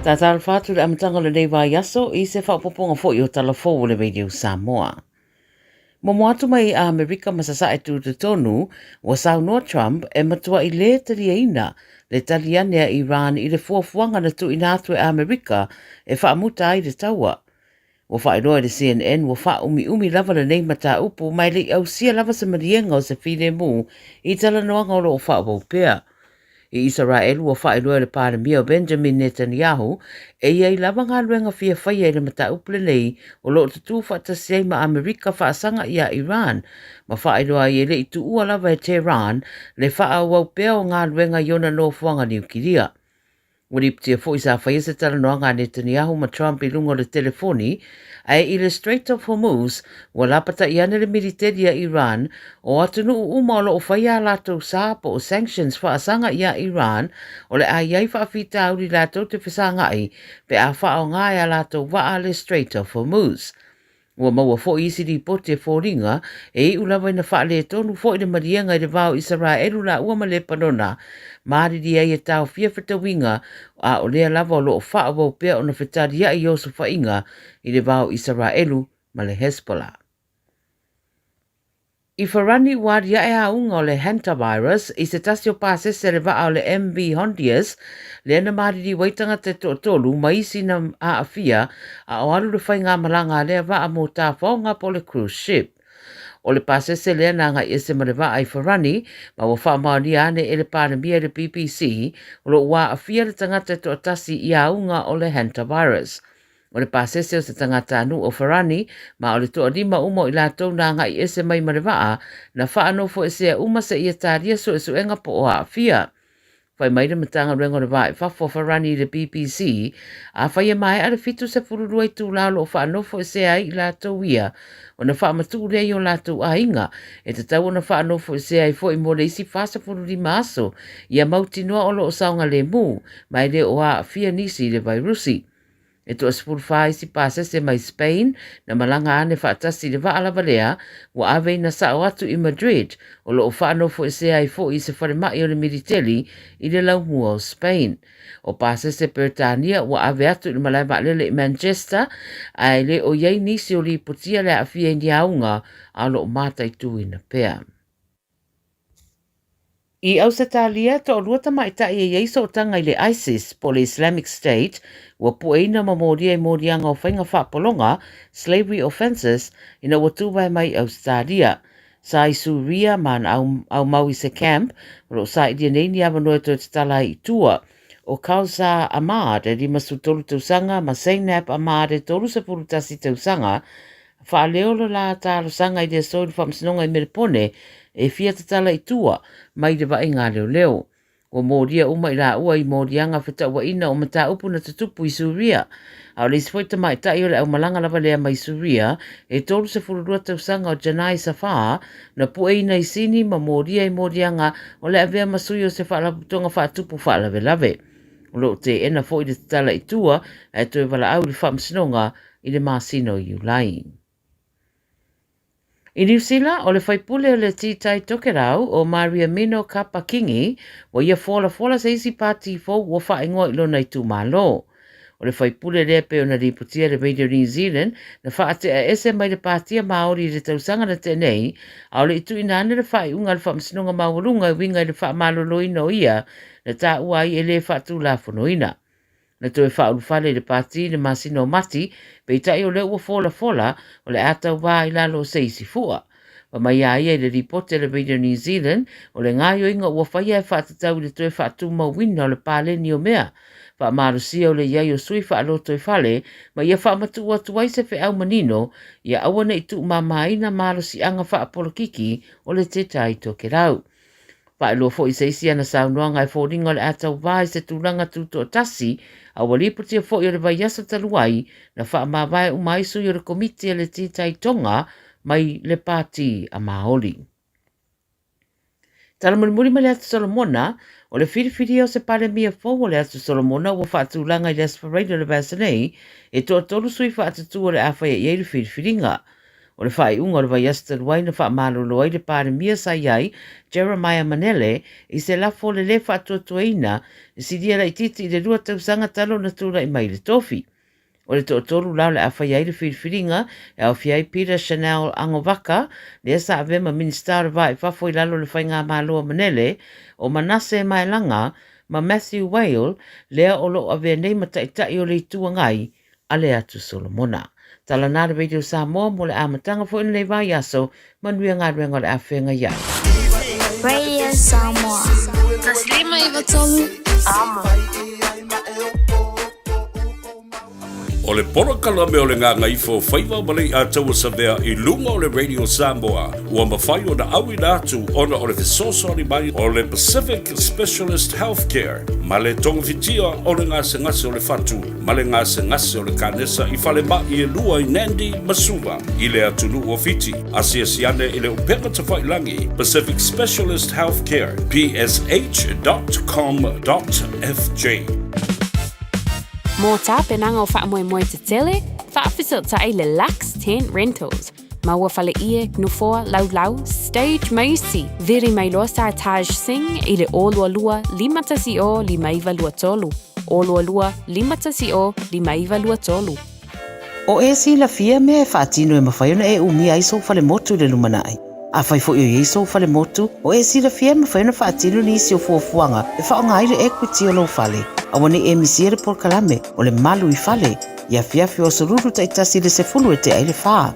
Tatalofa atu i le amataga o lenei vaiaso i se faaopoopoga foi o Tala Fou o le Radio Samoa. Momo atu mai i Amerika ma Sasae Tutotonu, ua saunoa Trump e matuai lē taliaina le tali ane a Iran i le fuafuaga na tuuina atu e Amerika e faamuta ai le taua. Ua faailoa e le CNN ua faaumiumi lava lenei mataupu ma e le i ausia lava se maliega o se filemu i talanoaga o lo o faaauau pea. I Isaraelu ua faailoa e le Palemia o Benjamin Netanyahu e i ai lava galuega fia faia i le mataupu lenei o lo o tutū faatasi ai ma Amerika faasaga iā Iran ma faailoa ai e le i tuua lava e Tehran le faaauau pea o galuega i ona nofoaga niukilia. Ua lipotia foi sa faia se talanoaga a Netanyahu ma Trump i luga o le telefoni, ae i le Strait of Hormuz, ua lapata'i ane le militeli a Iran, o atunuu uma o lo o faia a latou sa po o sanctions faasaga iā Iran, o le a i ai faafitauli latou te fesaga'i pe a faaaoga e a latou vaa le Strait of Hormuz. Ua maua foi isi lipoti e foliga e iu lava ina faaletonu foi le maliega i le va o Isaraelu lāua ma Lepanona, malilie ai e taofia fetauiga, a o lea lava o lo o faaauau pea ona fetaliai i osofaiga i le va o Isaraelu ma le Hezbollah. I Farani ua aliae auga o le hantavirus i se tasi o pasese a le vaa o le MV Hondius lea na maliliu ai tagata e toatolu ma isi na aafia a o alu le faigamalaga a lea vaa mo tafaoga po o le cruise ship. O le pasese lea na agai ese ma le vaa i Farani ma ua faamaonia ane e le Palemia i le BBC o lo o ua aafia le tagata e toatasi i auga o le hantavirus. O le pasese o se tagatanuu o Farani, ma o le toalima uma o i latou na agai ese mai ma le vaa, na faanofoesea uma seia talia suesuega po o aafia. Fai mai le Matagaluega o le Va i Fafo a Farani i le BBC, afai e maea le 72 itula o lo o faanofoesea ai i latou ia, ona faamatuu lea i o latou aiga, e tatau ona faanofoesea ai foi mo le isi 45 aso, ia mautinoa o lo o saogalemu, ma e le o aafia nisi i le vairusi. E toa-14 isi pasese mai Spain na malaga ane faatasi i le vaa lava lea ua aveina sao atu i Madrid, o lo o faanofoesea ai foi i se falemai o le militeli i le laumua o Spain. O pasese Peretania ua ave atu i le malae vaalele i Manchester, ae le o i ai nisi o lipotia le aafia i ni auga, a o lo o mataituina pea. I Ausetalia, toalua tamaitai e i ai sootaga i le ISIS po o le Islamic State ua pueina ma molia i moliaga o faiga faapologa, slavery offences, ina ua tuvae mai i Ausetalia. Sa i Suria ma na aumau i se camp o lo o sailia nei ni avanoa e toe tatala ai i tua. ʻO Kausar Ahmad e 53 tausaga ma Zainab Ahmad e 31 tausaga, faaleo le la talosaga i le aso i le Faamasinoga i Melepone e fia tatala i tua mai le vaaiga a leoleo. Ua molia uma i laua i moliaga fetauaina o mataupu na tutupu i Suria. A o le isi foi tamaitai o le aumalaga lava lea mai Suria e 32 tausaga o Janai Safar na pueina i Sini ma molia i moliaga o le avea ma sui o se faalapotopotoga faatupu faalavelave. O lo o teena foi le tatala i tua ae toe valaau i le faamasinoga i le masina o Iulai. I Niu Sila, o le faipule o le Tītai Tokerau, o Mariameno Kapa Kingi, ua ia folafola se isi pātī fou ua faaigoa i lona itumalo. O le faipule lea pei ona lipotia e le Radio New Zealand, na faatea ese mai le Pātia Māori i le tausaga na tea nei, a o le i tuuina ane le faaiuga a le Faamasinoga Maualuga e uiga i le faamaloloina o ia na taua ai e le faatulafonoina. Na toe faaulufale i le pāti i le masina o Mati, peitai o lea ua folafola o le a tauvā i lalo o se isi fua. Fai mai a ia i le lipoti a le Radio New Zealand, o le gaoioiga ua faia e faatatau i le toe faatumauina o le paleni o mea faamalosia o le i ai o sui faalotoifale ma ia faamatuu atu ai se feau manino ia aua ne i tuumamaina malosiaga faapolokiki o le Te Tai Tokerau. Faailoa foi i se isi ana saunoaga e foliga o le a tauvā i se tulaga tutoatasi, a ua lipotia foi o le vaiaso talu ai na faamavae uma ai sui o le Komiti a le Tītai Tonga mai le Pāti a Māori. Tala mulimuli mai le Atu Solomona, o le filifilia o se Palemia fou o le Atu Solomona ua faatulaga i le Aso Faraile o le vaiaso nei, e toatolu sui faatutū o le a faia i ai le filifiliga. O le faaiuga o le vaiaso talu ai na faamalolo ai le Palemia sa i ai, Jeremiah Manele, i se lafo o le lē faatuatuaina e silia laitiiti i le 2 tausaga talu ona tulai mai i le tofi. O le toatolu la o le a faia ai le filifiliga e aofia ai Peter Chanel Agovaka, lea sa avea ma Minisita o le Va i Fafo i lalo o le Faigamalo a Manele, o Manase Maelaga ma Matthew Whale, lea o lo o avea nei ma Taitai o le Itu Agai a le Atu Solomona. Tala na le Radio Samoa mo le amataga foi o lenei vaiaso, manuia galuega o le a feagai ai. Radio Samoa. 153 Amo. O le polokalame o le Gagaifo Faiva ma Leiataua Savea i luga o le Radio Samoa ua mafai ona auina atu ona o le fesoasoani mai o le Pacific Specialist Healthcare ma le togafitia o le gasegase o le fatu ma le gasegase o le kanesa i falemai e lua i Nandi ma Suva i le atunuu o Fiti. Asiasi ane i le upega tafailagi Pacific Specialist Healthcare, psh.com.fj. Mō tapenaga o faamoemoe tetele, faafesootai le Lux Tent Rentals. Maua fale ie, nofoa, laulau, stage ma isi. Viri mai loa Sir Taj Singh i le 022 510 5923. 022 510 5923. O e silafia mea e faatino e mafai ona e umia ai sou falemotu i le lumanai. Afai foi o i ai sou falemotu, o e silafia e mafai ona faatino nisi o fuafuaga e faaaoga ai le equity o lou fale. Aua ne i e misia le polokalame o le Malu i Fale i afiafi o aso Lulu taitasi i le 10 e tea ai le 4.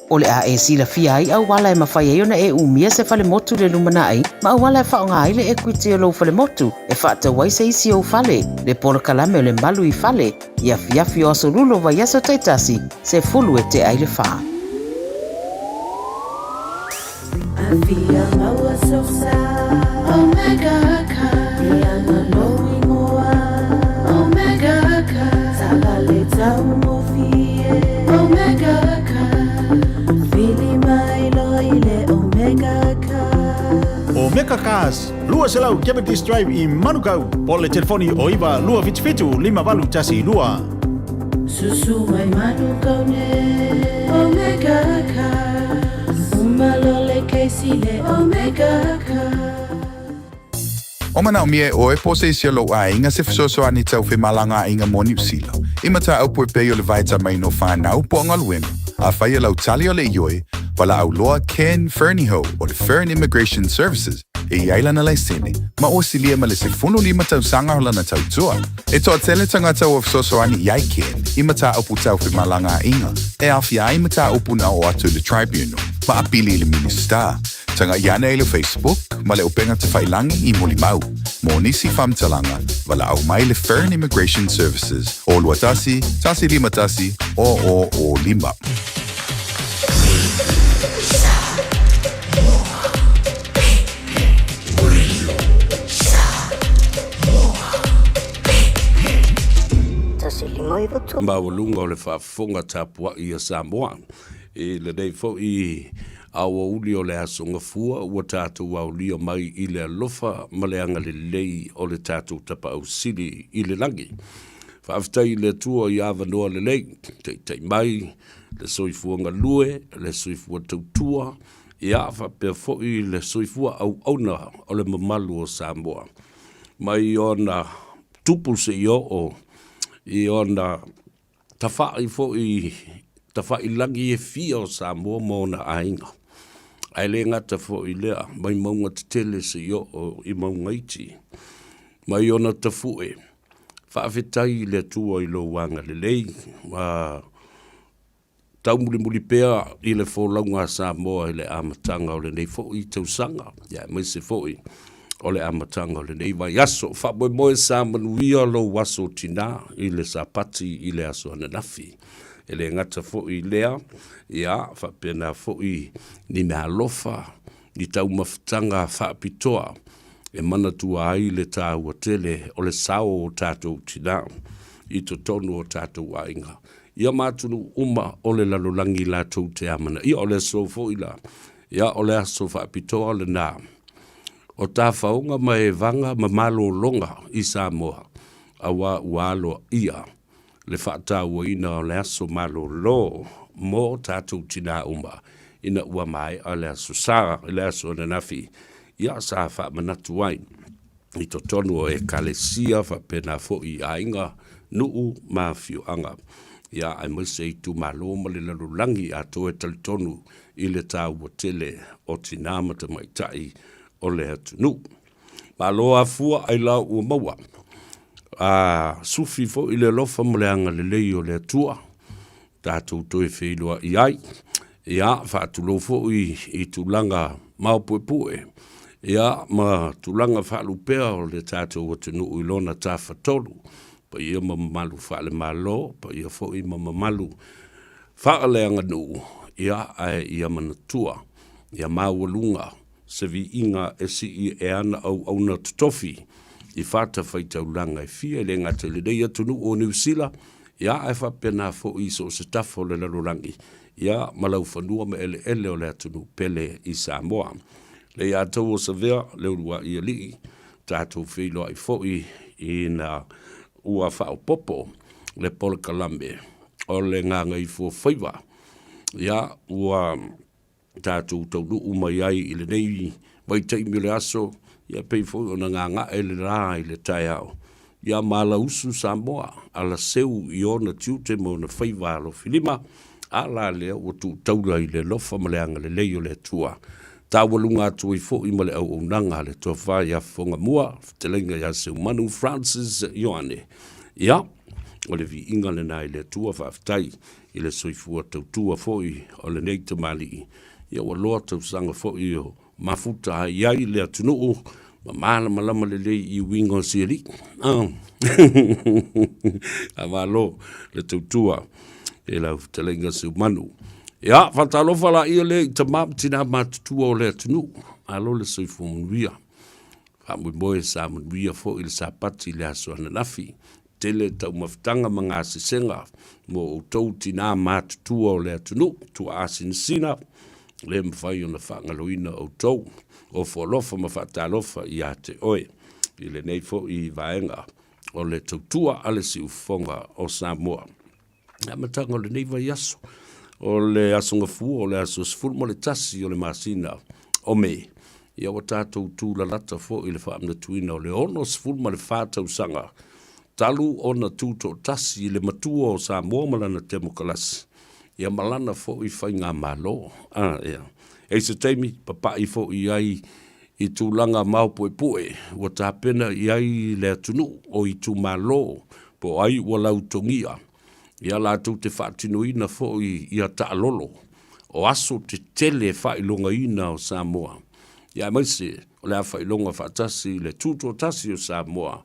O le a e silafia ai auala e mafai ai ona e umia se falemotu i le lumanai ma auala e faaaoga ai le equity o lou falemotu e faatau ai se isi ou fale, le polokalame o le Malu i Fale i afiafi o aso Lulu o vaiaso taitasi, 10 e tea ai le 4. Afia maua sosa Omega ka Ianga lou ingoa Omega ka Taavale taugofie Omega ka Vili mai loa i le Omega ka. Omega Cars, 200 Cavendish Drive i Manukau, po o le telefoni o 9 277 5812. Susu mai Manukau nei Omega Cars Uma loa le kesi le Omega Cars. O manaomia e ʻoe po o se isi o lou ʻaiga se fesoasoani tau femalagaaiga mo Niu Sila, i mataupu e pei o le vaitamaina o whanau po o galuega, afai e lau tali o le ioe, walaau loa Ken Fernihough o le Fern Immigration Services e i ai lana laisene ma ua silia ma le 15 tausaga o lana tautua. E toatele tagata ua fesoasoani i ai Ken i mataupu tau femalagaaiga e aofia ai mataupu na oo atu i le Tribunal ma apili i le Minisita. Taga'i ane i le Facebook ma le upega tafailangi i Mulimau. Mo nisi faamatalaga, valaau mai le Fern Immigration Services o 21 151 00 5. Maualuga o le faafofoga tapuai a Samoa i lenei foi aoauli o le Aso Gafua ua tatou aolia mai i le alofa ma le agalelei o le tatou Tapaau Sili i le lagi. Faafetai i le Atua i avanoa lelei, taitai mai le soifua galue, le soifua tautua, ia faapea foi le soifua auauna o le mamalu o Samoa. Mai ona tupu seia oo i ona tafai foi tafailagi e fia o Samoa ma ona aiga. Ae le gata foi i lea, mai mauga tetele seia oo i mauga iti. Mai ona tafue, faafetai i le Atua i lou agalelei, ma taumulimuli pea i le folauga a Samoa i le amataga o lenei foi tausaga, ia aemaise foi o le amataga o lenei vaiaso. Faamoemoe sa manuia lou aso tinā i le Sapati i le aso ananafi. E le gata foi i lea, ia faapena foi ni meaalofa, ni taumafataga faapitoa e manatua ai le taua tele o le sao o tatou tinā i totonu o tatou aiga. Ia ma atunuu uma o le lalolagi latou te amanaia. O le aso foi la, ia o le aso faapitoa lena o tafaoga ma evaga ma malologa i Samoa, auā ua aloaia le faatauaina o le aso malolo mo tatou tinā uma ina ua maea le Aso Sa, le aso ananafi, ia sa faamanatu ai i totonu o Ekalesia faapena foi i aiga, nuu ma afioaga, ia aemaise itumalo ma le lalolagi atoa e talitonu i le taua tele o tinā ma tamaitai o le atunuu. Malo afua ailao ua maua. A sufi foi le alofa ma le agalelei o le Atua, tatou toe feiloai ai. Ia, faatulou foi i tulaga maopuepue, ia, ma tulaga faalupea o le tatou atunuu i lona tafatolu, paia ma mamalu faale-Malo, paia foi ma mamalu faaleaganuu, ia, ae ia manatua, ia maualuga se viiga e sii e ana auauna totofi i fatafaitaulaga e fia, e le gata i lenei atunuu o Niu Sila, ia ae faapena foi i so o se tafa o le lalolagi, ia ma laufanua ma eleele o le atunuu pele i Samoa. Le ia tou o Savea, le uluai alii, tatou feiloai foi ina ua faaopoopo le polokalame o le gagaifuafaiva, ia ua tatou taunuu mai ai i lenei vaitaimi o le aso, ia pei foi ona gaga'e le la i le taeao, ia malausu Samoa, alaseu i ona tiute ma ona faiva alofilima, a la lea ua tuu taula i le alofa ma le agalelei o le Atua. Taualuga atu ai foi ma le auaunaga a le Tofa ia Fofogamua, fetalaiga ia Seumanu Francis Ioane. Ia, o le viiga lena i le Atua, faafetai i le soifua tautua foi o lenei tamalii, ia ua loa tausaga foi o mafuta ai ai le atunuu ma malamalama lelei i uiga o sialii. A malo le tautua i lau fetalaiga Seumanu. Ia, faatalofa laia lea i tama ma tina matutua o le atunuu. Malo le soifua manuia. Faamoemoe sa manuia foi le Sapati i le aso ananafi. Tele taumafataga ma gasesega mo outou tinā matutua o le atunuu, tuaasinasina, le mafai ona faagaloina outou. Ofo alofa ma faatalofa ia te oe i lenei foi vaega o le tautua a le Siufofoga o Samoa. Le amataga o lenei vaiaso, o le Aso Gafua, o le aso 11 o le masina o Me, ia ua tatou tulalata foi i le faamanatuina o le 64 tausaga talu ona tutoatasi le matua o Samoa ma lana temokalasi, ia ma lana foi faigamalo. A, ia. E i se taimi, papai foi i ai i tulaga maopuepue ua tapena i ai le atunuu o itumalo po o ai ua lautogia ia latou te faatinoina foi ia taalolo o aso tetele faailogaina o Samoa, ia aemaise o le a faailoga faatasi i le Tutoatasi o Samoa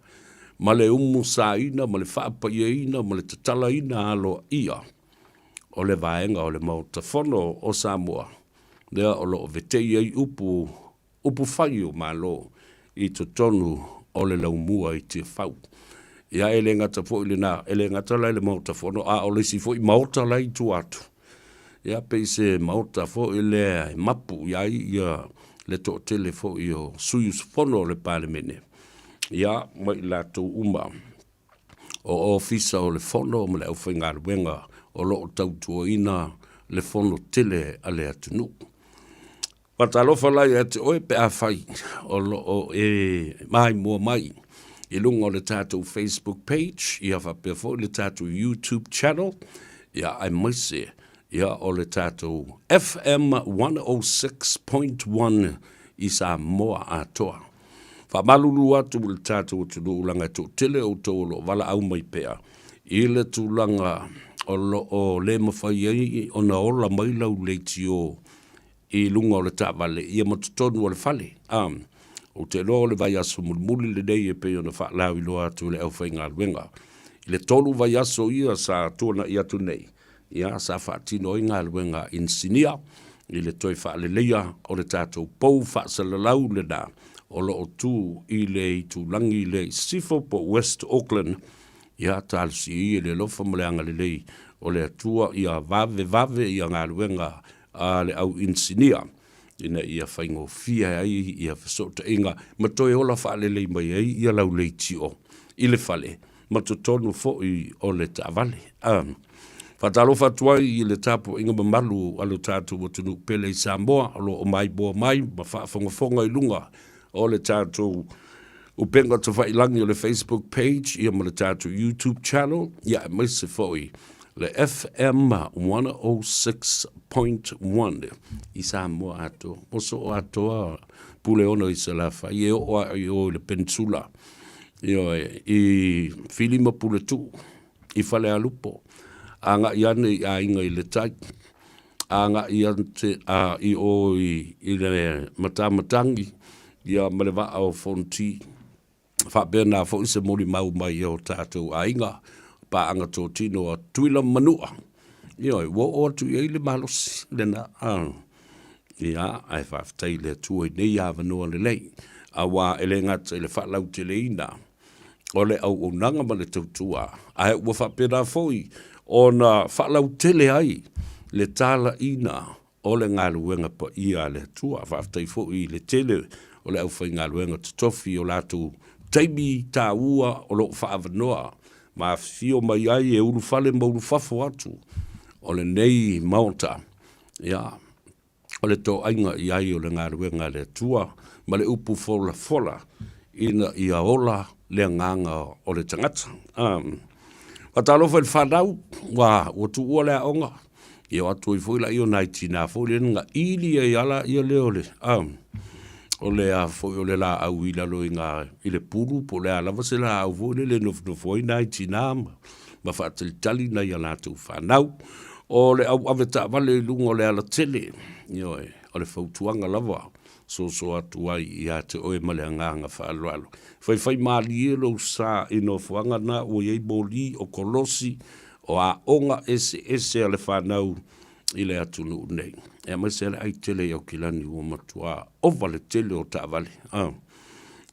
ma le umusaina ma le faapaiaina ma le tatalaina aloaia o le vaega o le Maota Fono o Samoa lea o lo o vetei ai upu upufai o Malo i totonu o le laumua i Tiafau. Ia e le gata foi lena, e le gata la i le Maota Fono, a o le isi foi Maota la i tua atu. Ia pei se Maota foi lea e mapu i ai ia le toatele foi o sui usufono o le Palemene, ia ma i latou uma o Ofisa o le Fono ma le aufaigaluega o lo o tautuaina le fono tele a le atunuu. Faatalofa la ia te oe pe afai o lo o e maimoa mai i luga o le tatou Facebook page, ia faapea foi le tatou YouTube channel, ia aemaise ia o le tatou FM 106.1 i Samoa atoa. Faamalulu atu i le tatou atunuu leaga e toatele outou o lo o valaau mai pea i le tulaga o lo o le mafai ai ona ola mai lau leitio i luga o le taavale ia ma totonu o le fale. A, ou te iloa o le vaiaso mulimuli lenei e pei ona faalauiloa atu e le aufaigaluega. I le tolu vaiaso ia sa tuanai atu nei, ia sa faatino ai galuega a inisinia i le toe faaleleia o le tatou pou faasalalau lena o lo o tu i le itulagi lea i sisifo po o West Auckland, ia talosia ia i le alofa ma le agalelei o le Atua ia vavevave ia galuega a le au inisinia ina ia faigofie ai ia fesootaiga ma toe ola faalelei mai ai ia lau leitio i le fale ma totonu foi o le taavale. A. Faatalofa atu ai i le tapuaiga mamalu a lo tatou atunuu pele i Samoa o lo o maimoa mai ma faafogafoga i luga o le tatou upega tafailagi o le Facebook page ia ma le tatou YouTube channel, ia aemaise foi le FM 106.1 i Samoa atoa. Ua soo atoa Puleono i Salafai e oo lava i o i le Peninsula, ioe, i Fili ma Puletuu, i Falealupo, agai ane i aiga i le tai, agai ate a i o i, i le Matamatagi, ia ma le vaa o Fonoti. Faapena foi se molimau mai i o tatou aiga, paaga totino a Tutuila ma Manua. Ioe, ua oo atu i ai le malosi lena. Ia, ae faafetai i le Atua i nei avanoa lelei, aua e le gata i le faalauteleina o le auaunaga ma le tautua, ae ua faapena foi ona faalautele ai le talaiina o le galuega paia a le Atua. Faafetai foi i le tele o le aufaigaluega totofi i o latou taimi taua o lo o faaavanoa ma afifio mai ai e ulufale ma ulufafo atu o lenei Maota. Ia, o le toaiga i ai o le galuega a le Atua ma le upu folafola ina ia ola le agaga o le tagata. Faatalofa i le fanau, ua tuua le aoga, ia o atu ai foi laia o nai tinā foi lea na ili ai lava laia lea o le, o le a foi o le laau i lalo i ga i le pulu po o le a lava se laau foi lele e nofonofo ai nai tinā ma faatalitali nai a latou fanau. O le au ave taavale i luga o le alatele, ioe, o le fautuaga lava soso atu ai ia te oe ma le agaga faaaloalo. Faifaimalie lou sa i nofoaga na ua i ai moli o kolosi o aoga eseese a le fanau i le atunuu nei. E aemaise le ai tele i Aukilani ua matua ova le tele o taavale,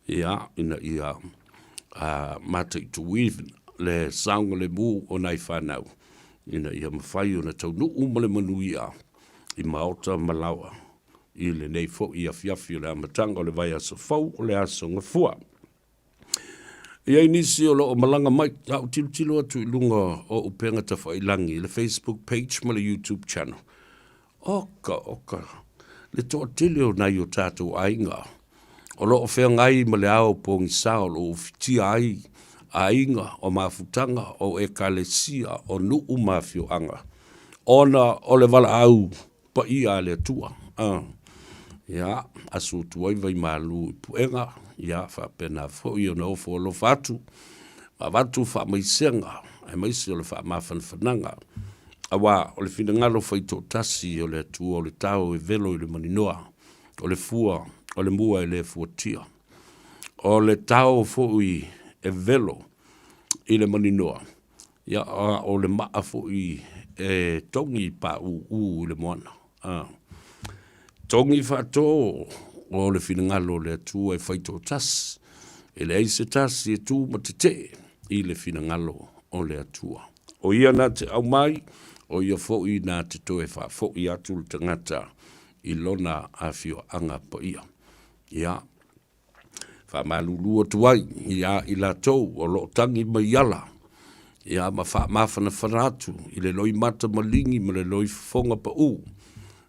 ia, ina ia mataituina le saogalemu o nai fanau ina ia mafai ona taunuu ma le manuia i maota ma laoa i lenei foi afiafi o le amataga o le vaiaso fou o le Aso Gafua. E i ai nisi o lo o malaga mai, a ou tilotilo atu i luga o upega tafailagi, le Facebook page ma le YouTube channel. Oka, oka, le toatele o nai o tatou aiga o lo o feagai ma le ao pogisa o lo o ufitia ai aiga o mafutaga o ekalesia o nuu ma afioaga ona o le valaau paia a le Atua. Ia, asu atu ai vaimalu i puega, ia faapena foi ona ofo alofa atu, ma avatu faamaisega, aemaise o le faamafanafanaga, aua o le finagalo faitoatasi o le Atua o le tao e velo i le maninoa, o le fua o le mua e le fuatia. O le tao foi e velo i le maninoa, Ia, a o le maa foi e togi pāūū i le moana. A, togi faatō o le finagalo o le Atua e faitoatasi, e leai se tasi e tū ma tetee i le finagalo o le Atua. O ia na te aumai, o ia foi na te toe faafoi atu le tagata i lona afioaga paia. Ia, Faamalulu atu ai iā i latou o lo o tagi mai ala, ia ma faamafanafana atu i le loimata maligi ma le loifofoga paʻū,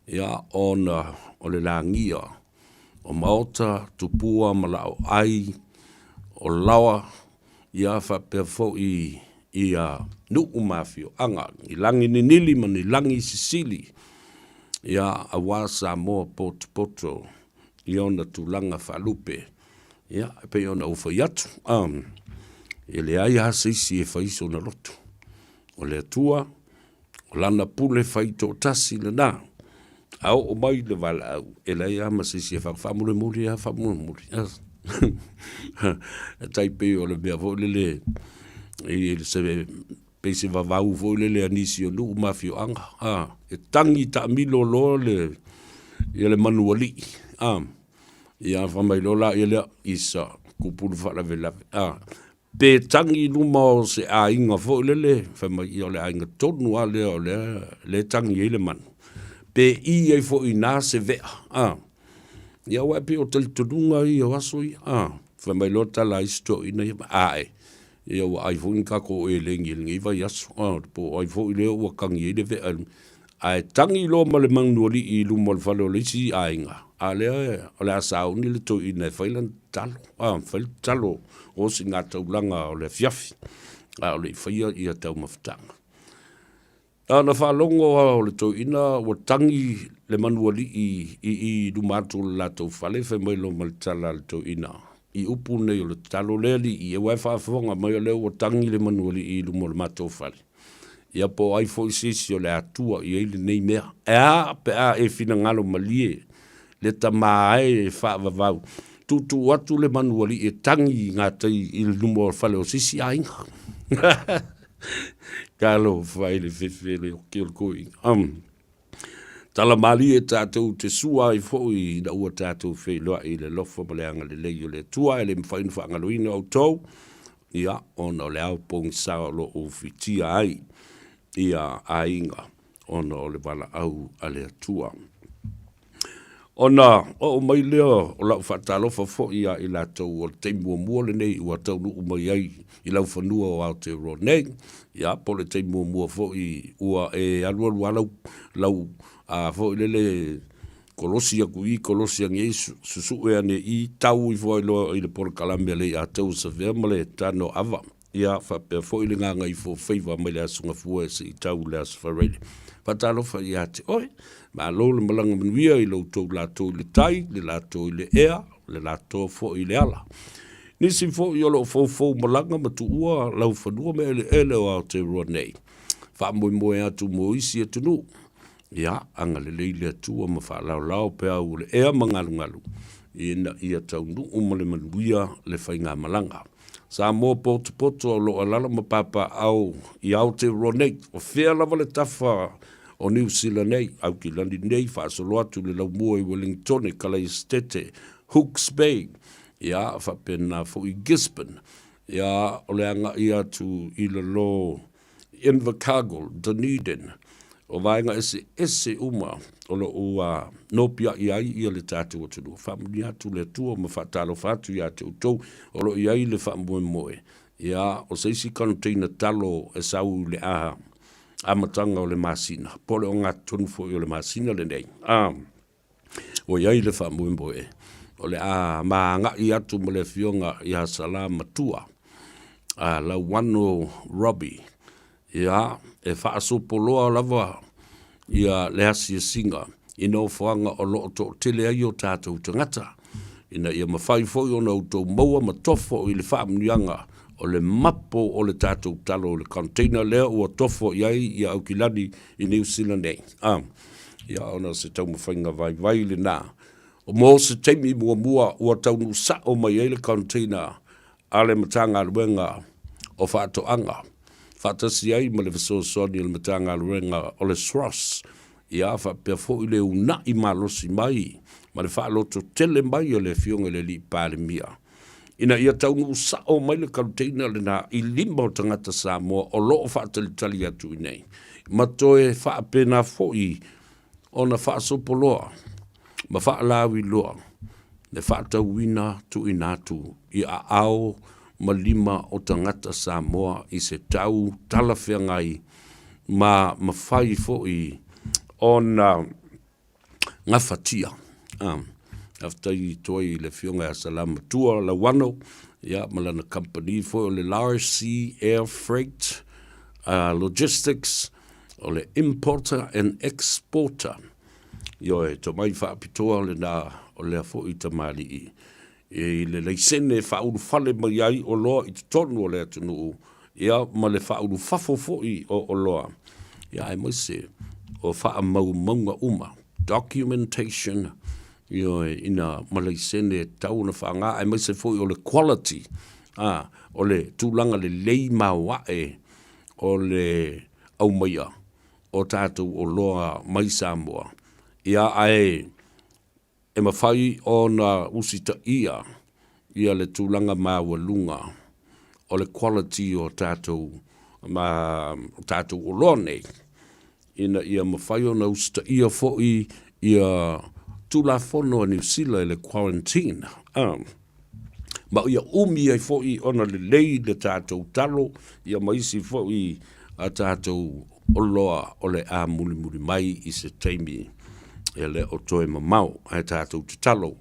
ia ona o le lagia o maota, tupua ma laoai o laoa, ia faapea foi ia nuu ma afioaga, i lagi ninili ma ni lagi sisili, ia aua Samoa potopoto. i ona tulaga faalupe. Ia, e pei ona ou fai atu, e leai lava se isi e fai sona loto. O le Atua, o Lana pule fai toatasi lena. A oo mai le valaau, e leai lava ma se isi e faamulimuli lava faamulimuli. E tai pei o le mea foi lele i se pei se vavau foi lele a nisi o nuu ma afioaga, a, e tagi taamilo loa le, ia le manualii, a, ia fai mai loa laia lea, isa kupu le faalavelave, a, pe tagi i luma o se aiga foi lele, fai mai, ia o le aiga tonu lava lea o lea, lea e tagi ai le manu, pe i ai foi i ina se vea, a, ia aua e pei o talitonuga ia o aso ia, a, fai mai loa tala a isi toeaiina ia, ae. Ia ua ʻai foi ni tatou eleni i lenei vaiaso, a, po o ai foi lea ua tagi ai le vea i luga. Ae tagi loa ma le manualii i luma o le fale o le isi aiga, a lea o le a sauni le toeaina e fai lana tatalo, a, fai le tatalo o osigataulaga o le afiafi, a o le i faia ia taumafataga. A na faalogo lava o le toeaina ua tagi le manualii i i luma atu o le latou fale, fai mai loa ma le tala a le toeaina i upu nei o le tatalo, Le alii, aua e faafofoga mai o lea ua tagi le manualii i luma o le matou fale. Ia po o ai foi se isi o le a tua i ai lenei mea. E a pe a e finagalo malie le tama e faavavau, tuutuu atu le manualii e tagi i gatai i luma o le fale o se isi aiga. Talofa i le fefe le oki o le toeaina. Um. Tala malie tatou te sua ai foi ina ua tatou feiloai i le alofa ma le agalelei o le Atua e le mafai ona faagaloina outou, ia, ona o le ao pogisa o lo o ufitia ai ia aiga ona o le valaau a le Atua. Ona oo mai lea o lau faatalofa foi ia i latou o le taimi muamua lenei ua taunuu mai ai i laufanua o Aotearoa nei, ia po o le taimi muamua foi ua e alualu lava lau, lau a foi lele kolosi atu i i, kolosi ane i, susue ane i i, tau ifo ai loa i le polokalame a le Aiatou Savea ma le Tanoava. Ia faapea foi le gagaifofaiva mai le Aso Gafua se i tau i le Aso Faraile. Faatalofa ia te oe. Malo le malaga manuia i lo outou latou i le tai, le latou i le ea, le latou foi i le ala. Nisi foi o lo o foufou malaga ma tuua laufanua ma eleele o Aotearoa nei. Faamoemoe atu mo isi atunuu. Ia, agalelei le Atua ma faalaolao peau o le ea ma galugalu, ina ia taunuu ma le manuia le faigamalaga. Samoa potopoto o lo o alaala ma papaaao i Aotearoa nei. O fea lava le tafa o Niu Sila nei, Aukilani nei, faasolo atu i le laumua i Welingitone, Kalaesetete, Hooks Bay, ia, faapena foi Gisborne, ia, o le agai atu i lalo Invercargill, Dunedin, o vaega eseese uma o lo o ua nopiai ai ia le tatou atunuu. Faamanuia atu le Atua ma faatalofa atu ia te outou o lo o i ai le faamoemoe, ia, o se isi container talo e sau i le amataga o le masina, po o le ogatotonu foi o le masina lenei. A, ua i ai le faamoemoe o le a ma agai atu ma le Afioga ia Salā Matua, a Lauano Robbie, ia, e faasopoloa lava ia le asiasiga i nofoaga o lo o toatele ai o tatou tagata, ina ia mafai foi ona outou maua ma tofo i le faamanuiaga o le mapo o le tatou talo i le container lea ua tofo i ai ia Aukilani i Niu Sila nei. A, ia ona o se taumafaiga vaivai lena. Mo se taimi muamua ua taunuu sao mai ai le container a le Matagaluega o Faatoaga, faatasi ai ma le fesoasoani a le Matagaluega o le SROS, ia faapea foi le uunai malosi mai ma le faalototele mai o le Afioga i le Alii Palemia, ina ia taunuu sao mai le container lena i lima o tagata Samoa o lo o faatalitali atu i inei, ma toe faapena foi ona faasopoloa ma faalauiloa le faatauina tuuina atu i aao ma lima o tagata Samoa i se tau talafeagai ma mafai foi ona gafatia. Faafetai atu ai i le Afioga ia Salamatua Lauano ia ma lana kamupani foi o le Larc Air Freight Logistics, o le importer and exporter. Ioe, tomai faapitoa lena o lea foi tamalii i le laisene e faaulufale mai ai oloa i totonu o le atunuu, ia ma le faaulufafo foi o oloa, ia aemaise o faamaumauga uma, documentation, ioe, ina ma laisene e tatau ona faaaoga, aemaise foi o le quality, a, o le tulaga lelei maoae o le aumaia o tatou oloa mai Samoa, ia ae e mafai ona usitaia ia le tulaga maualuga o le quality o tatou ma tatou oloa nei, ina ia mafai ona usitaia foi ia Tulafono a Niu Sila i le quarantine. Ma ia umi ai foi ona lelei le tatou talo ia ma isi foi a tatou oloa o le a mulimuli mai i se taimi e le o toe mamao. Ae tatou tatalo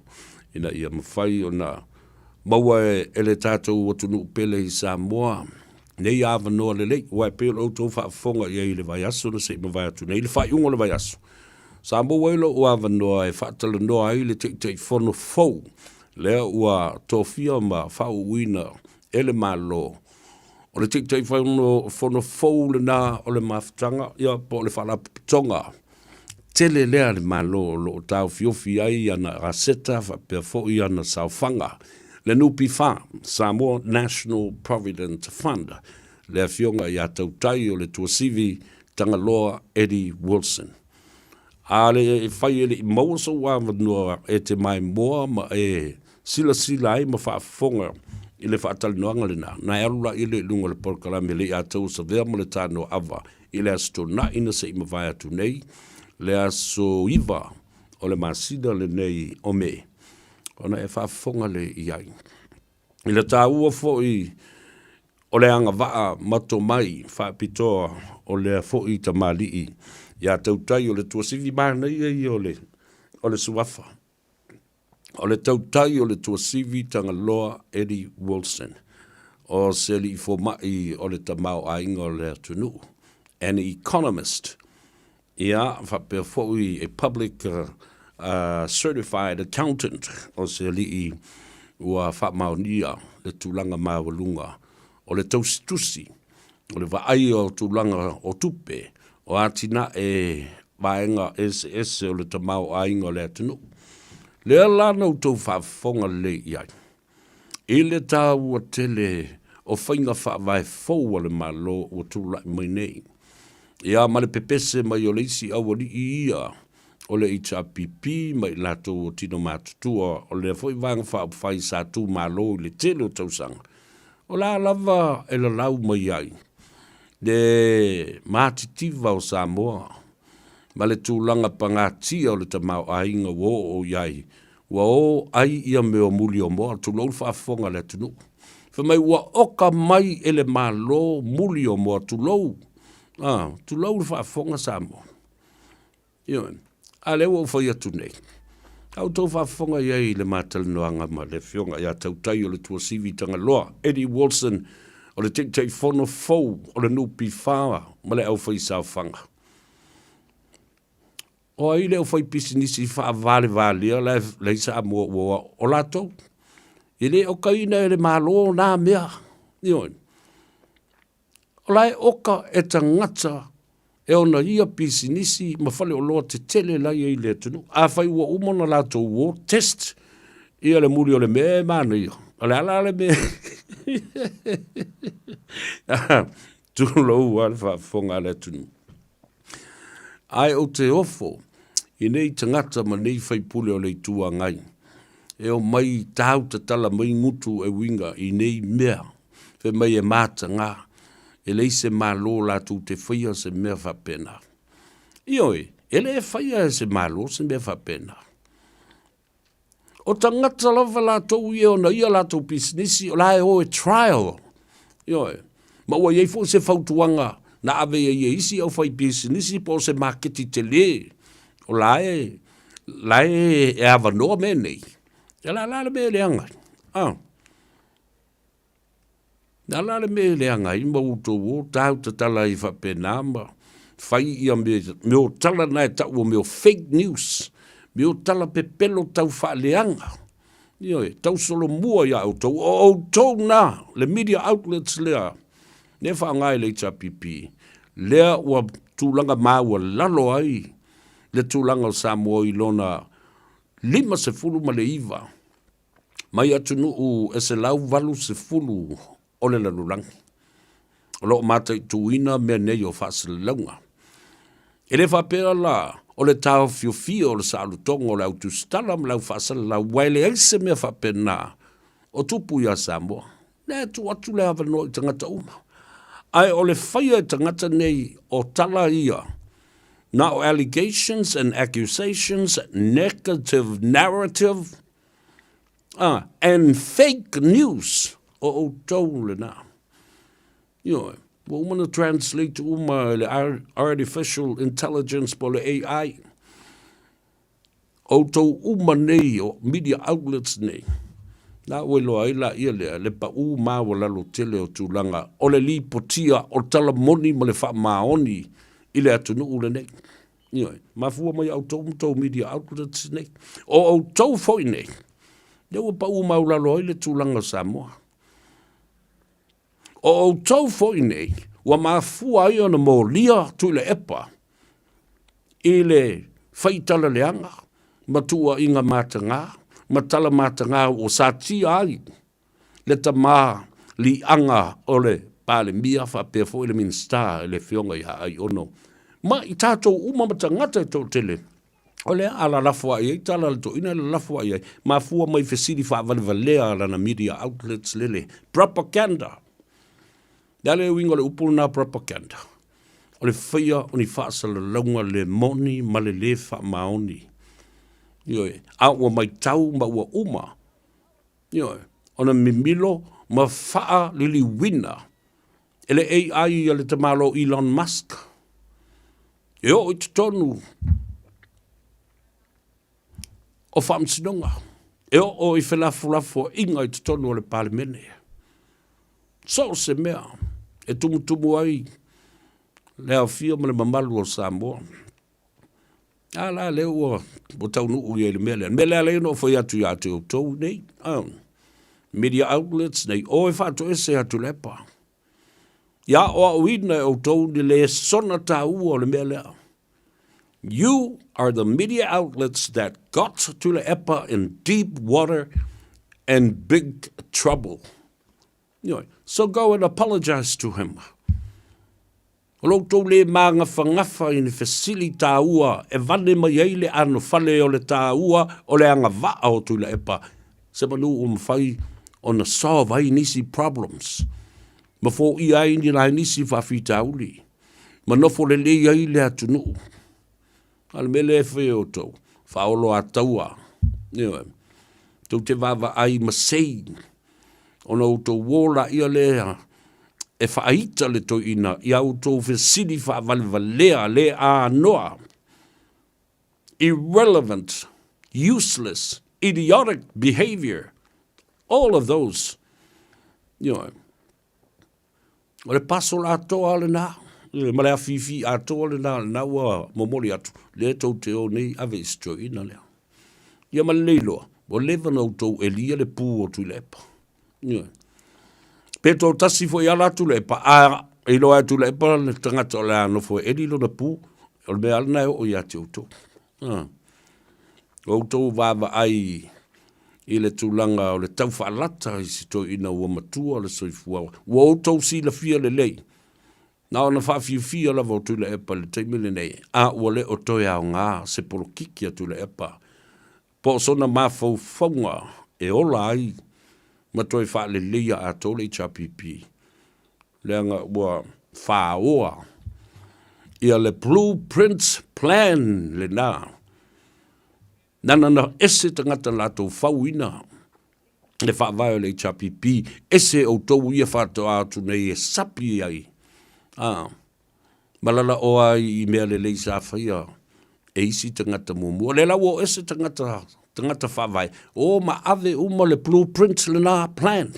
ina ia mafai ona maua e le tatou atunuu pele i Samoa nei avanoa lelei, aua e pei o la outou faafofoga i ai i le vaiaso na se i mavae atu nei, le faaiuga o le vaiaso, sa maua ai lou avanoa e faatalanoa ai le Taitaifono fou lea ua tofia ma faauuina e le Malo. O le Taitaifono fou lena o le Mafutaga, ia, po o le Faalapotopotoga tele lea a le Malo o lo o taofiofi ai ana aseta faapea foi ana saofaga, le NPF, Samoa National Provident Fund, le Afioga ia Tautai o le Tuasivi Tagaloa Eddie Wilson. A le fai e le i maua sou avanoa e te maimoa ma e silasila ai ma faafofoga i le faatalanoaga lena, na e alu laia lea i luga o le polokalame Leiataua Savea ma le Tanoa Ava i le Aso Toonai na se i mavae atu nei, le aso 9 o le masina lenei o Me, ona e faafofoga lea i ai. I le taua foi o le agavaa ma tomai faapitoa o lea foi tamalii ia Tautai o le Tuasivi, manaia ia o le suafa. O le tautai o le Tuasivi Tagaloa Eddie Wilson, o se alii fomai o le tamaoaiga o le atunuu, an economist, ia, faapea foi a public certified accountant, o se alii ua faamaonia le tulaga maualuga o le tausitusi, o le vaaia o tulaga o tupe, o atinae vaega eseese o le tamaoaiga o le atunuu. Lea la na outou faafofoga lelei i ai, i le taua tele o faiga faavae fou a le Malo ua tulai mai nei, ia ma le pepese mai o le isi aualii ia o le HRPP ma i latou o tino matutua o lea foi Vaega Faaupufai sa tu malo i le tele o tausaga, o le a lava e lalau mai ai le matitiva o Samoa ma le tulaga pagatia o le tamaoaiga ua oo i ai, ua o ai ia mea o muli o moa, tulou le faafofoga a le atunuu. Fai mai ua oka mai e le Malo muli o moa, tulou, tulou le faafofoga Samoa. Ioe. A lea ua ou fai atu nei, a outou faafofoga i ai i le ma talanoaga ma le Afioga ia Tautai o le Tuasivi Tagaloa, Eddie Wilson, o le Taitaifono fou o le NPF ma le Aufaisaofaga. O ai le aufaipisinisi faavalevalea la e i Samoa ua o latou? E le okaina e le Malo na mea. Ioe. O la e oka e tagata e ona ia pisinisi ma faleoloa tetele la e i ai i le atunuu. Afai ua uma ona latou o test ia le muli o le mea e manaia, o le a la le mea tulou lava le faafofoga a le atunuu. Ae ou te ofo i nei tagata ma nei faipule o le Itu Agai e omai tau tatala mai gutu e uiga i nei mea Fai mai e mataga, e leai se Malo latou te faia se mea faapena. Ioe, e le faia e se Malo se mea faapena. O tagata lava latou ia ona ia latou pisinisi, o la e o e trial. Ioe, ma ua i ai foi se fautuaga na ave i ai e isi aufaipisinisi po o se maketi tele, o la e, la e avanoa mea nei. Ia la la le mea e leaga ai. Ah. Le a la le mea e leaga ai ma outou o tau tatala ai faapena ma fai ia mea o tala na e tau o mea o fake news, mea o tala pepelo tau faaleaga, ioe, tau solomua ia outou. O outou na, le media outlets lea, lea e faaaoga e le HRPP, lea ua tulaga maualalo ai le tulaga o Samoa i lona 59 mai atunuu e 180 o le lalolagi o lo o mataituina mea nei o faasalalauga. E le faapea la o le taofiofia o le saolotoga o le au tusitala ma le au faasalalau, aua e leai se mea faapena o tupu ia Samoa. Lea e tuu atu le avanoa i tagata uma. Ae o le faia e tagata nei o tala ia, na o allegations and accusations, negative narrative. Ah, and fake news o outou lena. Ioe, ua uma na translate uma e le artificial intelligence po o le AI. Outou uma nei o media outlets nei, na ua iloa ai laia lea le paʻū maualalo tele o tulaga o le lipotia o tala moni ma le faamaoni i le atunuu lenei. Ioe, mafua mai ia outou ma tou media outlets nei. O outou foi nei, lea ua paʻū maualalo ai le tulaga o Samoa. O outou foi nei, ua mafua ai ona molia Tuilaepa i le faitala leaga ma tuuaiga mataga ma tala mataga ua satia ai le tama liaga o le Palemia faapea foi le Minisita i le Afioga ia Aiono ma i tatou uma ma tagata e toatele. O lea a lalafo ae i ai tala a le toeaina e lalafo ae i ai, mafua mai fesili faavalevalea a lana media outlets lele, propaganda. Le a le uiga o le upu lena propaganda? O le faia o ni faasalalauga le moni ma le lē faamaoni. Ioe, a ua maitau ma ua uma, ioe, ona mimilo ma faaliliuina e le AI a le tamaloa Elon Musk. E oo i totonu o faamasinoga, e oo i felafolafoaiga i totonu o le Palemene. So o se mea e tumutumu ai le aofia ma le mamalu o Samoa. A la lea ua, ua taunuu ia i le mea lea. Le mea lea lea na ou fai atu ia te outou nei, media outlets nei, o e faatoese atu Tuilaepa. Ia aoaoina e outou ni lesona taua o le mea lea. You are the media outlets that got Tuilaepa in deep water and big trouble. Ioe. So go and apologize to him. O lo outou lē māgafagafa i ni fesili tāua e vane mai ai le anofale o le tāua o le agavaa o Tuilaepa, se manu ua mafai ona solve ai nisi problems, ma foia ai ni nai nisi faafitauli, ma nofo lelei ai le atunuu. A o le mea lea e fai e outou, faaoloataua, ioe, tou te vaavaai ma sei ona outou uō laia lea e faaita le toeaina i a outou fesili faavalevalea le anoa, irrelevant, useless, idiotic behaviour, all of those, ioe. O le puzzle atoa lena, ma le afifi atoa lena, lena ua momoli atu, lea tou te o nei ave i se toeaina lea. Ia ma lelei loa, ua leva ona outou elia le pu o Tuilaepa. Ioe. Pe toatasi foi ala Tuilaepa, a iloa e Tuilaepa le tagata o le a nofo e eli lona pu, o le mea lava lena e oo ia te outou. O outou vaavaai i le tulaga o le tau faalata i si toeaina ua matua le soifua, ua outou silafia lelei, na ona faafiafia lava o Tuilaepa i le taimi lenei, a ua le o toe aoga se polokiki a Tuilaepa po o sona mafaufauga e ola ai ma toe faaleleia atoa le HRPP, leaga ua faoa ia le blueprint plan lena. Nana na ese tagata latou fauina le faavae o le HRPP, ese outou ia faatoa atu nei e sapi ai, a, ma lalaoa ai i mea lelei sa faia e isi tagata muamua. O lea la ua o ese tagata, tagata faavae, o ma ave uma le blueprint lena plan.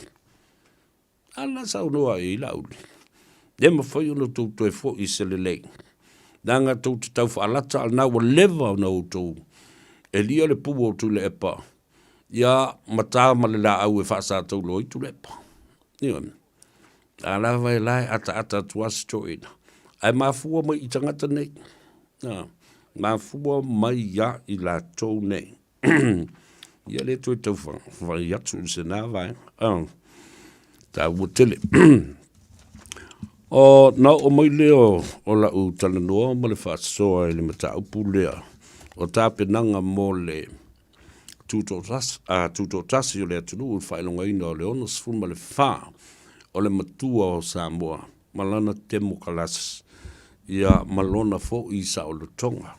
A na saunoa i ai Laauli, E mafai ona outou toe foi i se lelei, leaga tou te tau faalata, a o lena ua leva ona outou elia le pu o Tuilaepa, ia ma ta ma le laau e faasataulo ai Tuilaepa. Ioe. A lava e la e ataata atu lava si toeaina, ae mafua mai i tagata nei, a, mafua mai ia i latou nei. Ia le toe tau whai atu i se nā vaega. Oh, tāua tele. O, na o mai lea o, o lau talanoa ma le faasoa i le mataupu lea o tapenaga mo le tutoatasi, a, tutoatasi o le atunuu i le faailogaina o le 64 o le matua o Samoa ma lana temokalasi, ia ma lona foi saolotoga.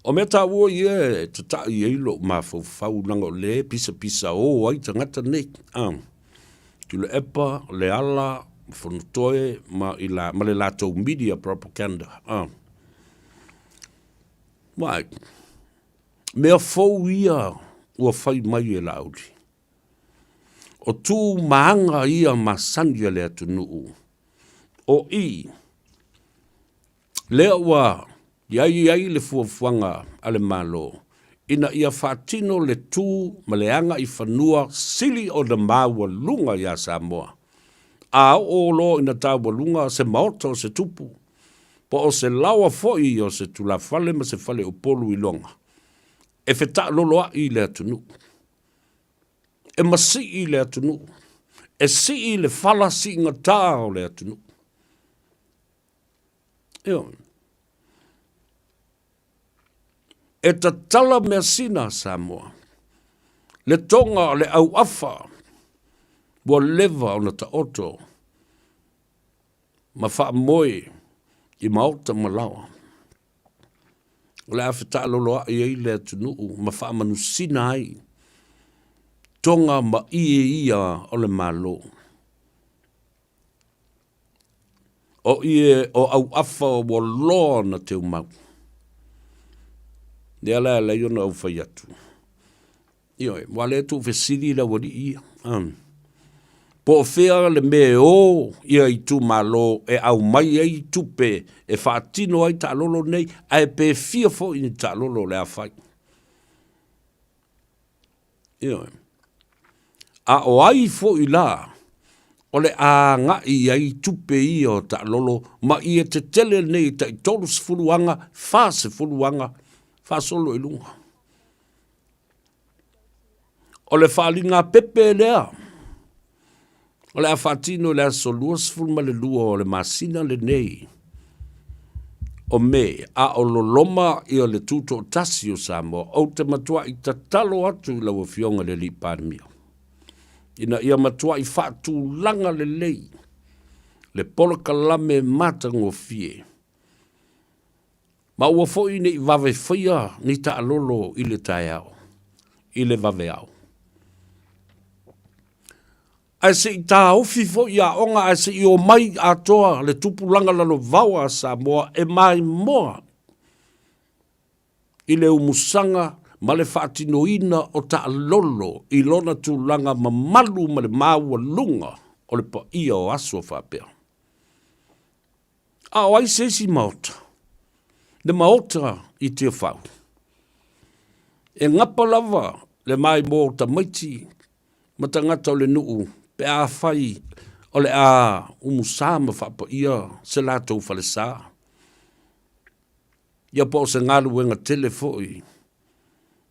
O mea taua ia e tataʻi ai loʻu mafaufau leaga o lea e pisapisa o ai tagata nei, a. Tuilaepa, Leala, Fonotoe ma i la, ma le latou media propaganda, a. Wai, mea fou ia ua fai mai e Laauli. O tu ma aga ia masani a le atunuu. O i, lea ua i ai ai le fuafuaga a le Malo ina ia faatino le tu ma le aga i fanua sili ona maualuga iā Samoa, a oo loa ina taualuga se maota o se tupu, po o se laoa foi o se tulafale ma se fale Upolu i Loga, e fetaaloloai le atunuu. E masii le atunuu, e sii le fala siigatā o le atunuu. Ioe. E tatala measina a Samoa, le toga o le auafa ua leva ona taoto ma faamoe i maota ma laoa. O le a fetaaloloai ai le atunuu ma faamanusina ai toga ma ie ia o le Malo. O ie o auafa ua loa ona teumau. Lea la e alai ona ou fai atu. Ioe, ua le tuufesili le aualii ia. Po o fea le mea e o ia itumalo e aumai ai tupe e faatino ai taalolo nei, ae pe fia foi ni taalolo o le a fai. Ioe. A o ai foi la o le a agai i ai tupe ia o taalolo ma ia tetele nei tai 30 aga, 40 aga, faasolo i luga. O le faaaliga pepe lea o le a faatino i le aso 22 o le masina lenei o Me, a o loloma ia le Tutoatasi o Samoa. Ou te matuai tatalo atu i lau Afioga i le Alii Palemia, ina ia matuai faatulaga lelei le polokalame matagofie Ma aua foi ne i vave faia ni taalolo i le taeao, i le vaveao. Ae se i taofi foi aoga ae se i omai atoa le tupulaga lalovaoa a Samoa e maimoa i le umusaga ma le faatinoina o taalolo i lona tulaga mamalu ma le maualuga o le paia o aso faapea. A o ai se isi maota? Le maota i Tiafau. E gapa lava le maimoa o tamaiti ma tagata o le nuu pe afai o le a umusa ma faapaia se latou falesa. Ia po o se galuega tele foi,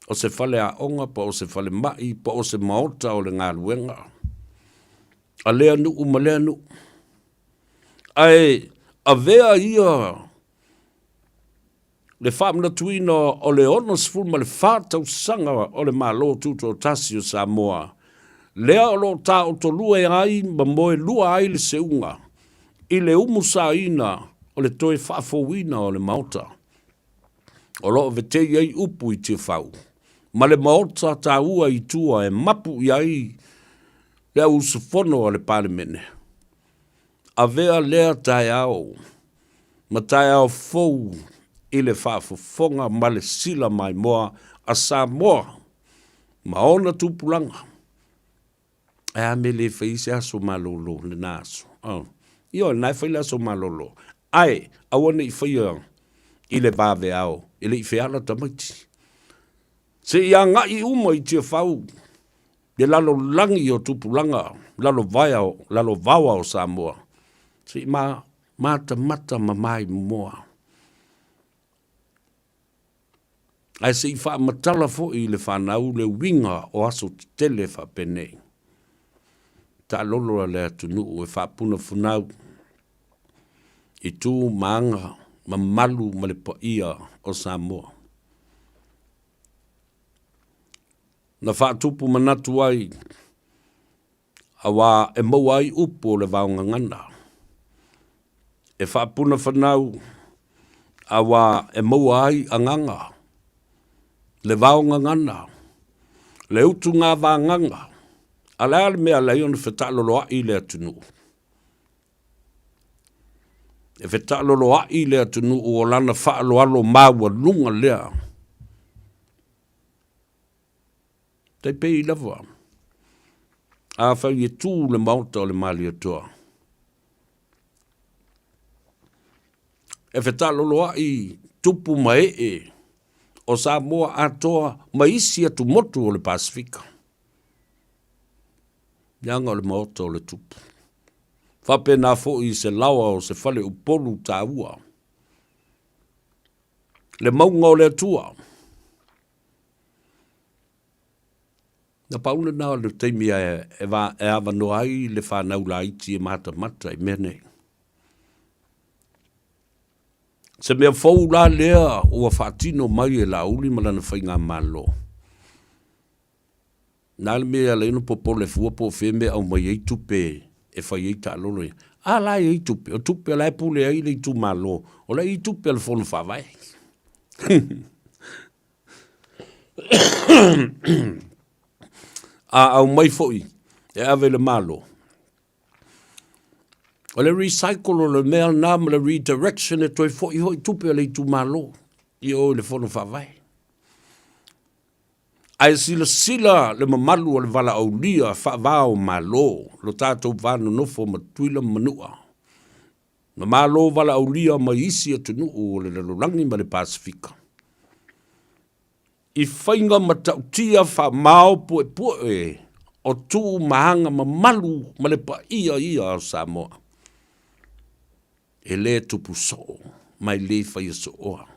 o se faleaoga po o se falemai po o se maota o le galuega a lea nuu ma lea nuu. Ae avea ia le faamanatuina o le 64 tausaga o le Malo Tutoatasi o Samoa, lea o lo o taotolua ai ma moelua ai le seuga i le umusaina o le toe faafouina o le Maota o lo o vetei ai upu i Tiafau ma le Maota taua i tua e mapu i ai le au usufono a le Palemene. Avea lea taeao ma taeao fou i le faafofoga ma le sila maimoa a Samoa ma ona tupulaga. Ae a mea e le fai ai se aso malolo lena aso? Oh. Ioe, lena e fai le aso malolo. Ae, aua ne i faia i le vaveao e le i feala tamaiti. Se i agai uma i Tiafau le lalolagi o tupulaga lalovaea lalovaoa o Samoa, se i ma, matamata ma maimoa. Ae se i faamatala foi i le fanau le uiga o aso tetele faapenei. Taalolo a le atunuu e faapunapunau i tu ma aga mamalu ma le paia o Samoa. Na faatupu manatu ai auā e maua ai upu o le vaogagana. E faapunafanau auā e maua ai agaga. Le vaogagana, le utugāvāgaga, a o le a le mea e ala ai ona fetaaloloai le atunuu? E fetaaloloai le atunuu o lana faaaloalo maualuga lea. Tai pei lava, afai e tu le Maota o le Malietoa, e fetaaloloai tupu ma ee o Samoa atoa ma isi atumotu o le Pasefika, leaga o le Maota o le Tupu. Faapena foi i se laoa o se fale Upolu taua, le mauga o le Atua. Na pau lena o le taimi e avanoa ai le fanau laiti e matamata i mea nei. Se mea fou la lea ua faatino mai e Laauli ma lana faigamalo. Na le mea e ala ai ona popole fua po o fea mea e aumai ai tupe e fai ai taalolo ia. A la e i ai tupe, o tupe o la e pule ai le itumalo, o la e i ai tupe a le Fono Faavae. A aumai foi e ave i le Malo, o le recycle o le mea lena ma le redirection e toe foi foi tupe a le itumalo i o i le Fono Faavae. Ae silasila le mamalu o le valaaulia faava o Malo, lo tatou va nonofo ma Tutuila ma Manua, ma Malo valaaulia mai isi atunuu o le lalolagi ma le Pasefika, i faiga matautia faamaopuepue o tu ma aga mamalu ma le paia ia o Samoa. E le tupu soo ma e le faia sooa.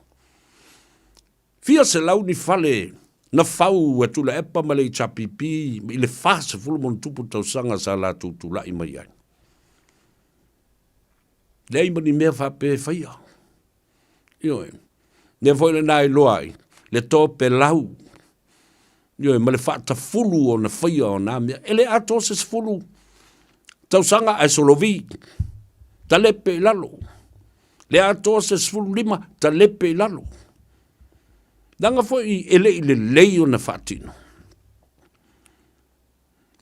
Fia selau ni fale na fau e Tuilaepa ma le HRPP i le 40+ tausaga sa latou tulai mai ai. Leai ma ni mea faapea e faia. Ioe. Mea foi lena e iloa ai le topelau, ioe, ma le faatafulu o na faia o na mea. E le atoa se 10 tausaga ae solovi, talepe i lalo. Le atoa se 15, talepe i lalo. Leaga foi e le i lelei ona faatino.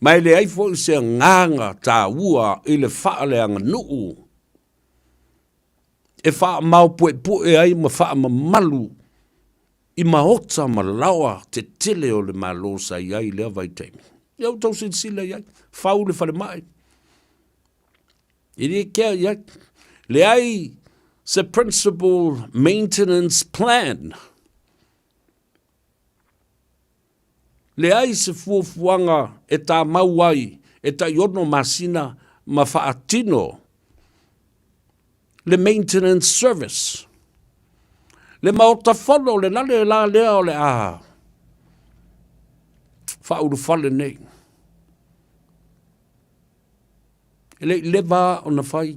Ma e leai foi se agaga taua i le faaleaganuu e faamaopuepue ai ma faamamalu i maota ma laoa tetele o le Malo sa i ai i lea vaitaimi. Ia outou silasila i ai, fau le falemai, e le kea i ai. Leai se principal maintenance plan. Leai se fuafuaga e tāmau ai e tai ono masina ma faatino le maintenance service. Le Maota Fono, le lale la lea o le a faaulufale nei. E le i leva ona fai.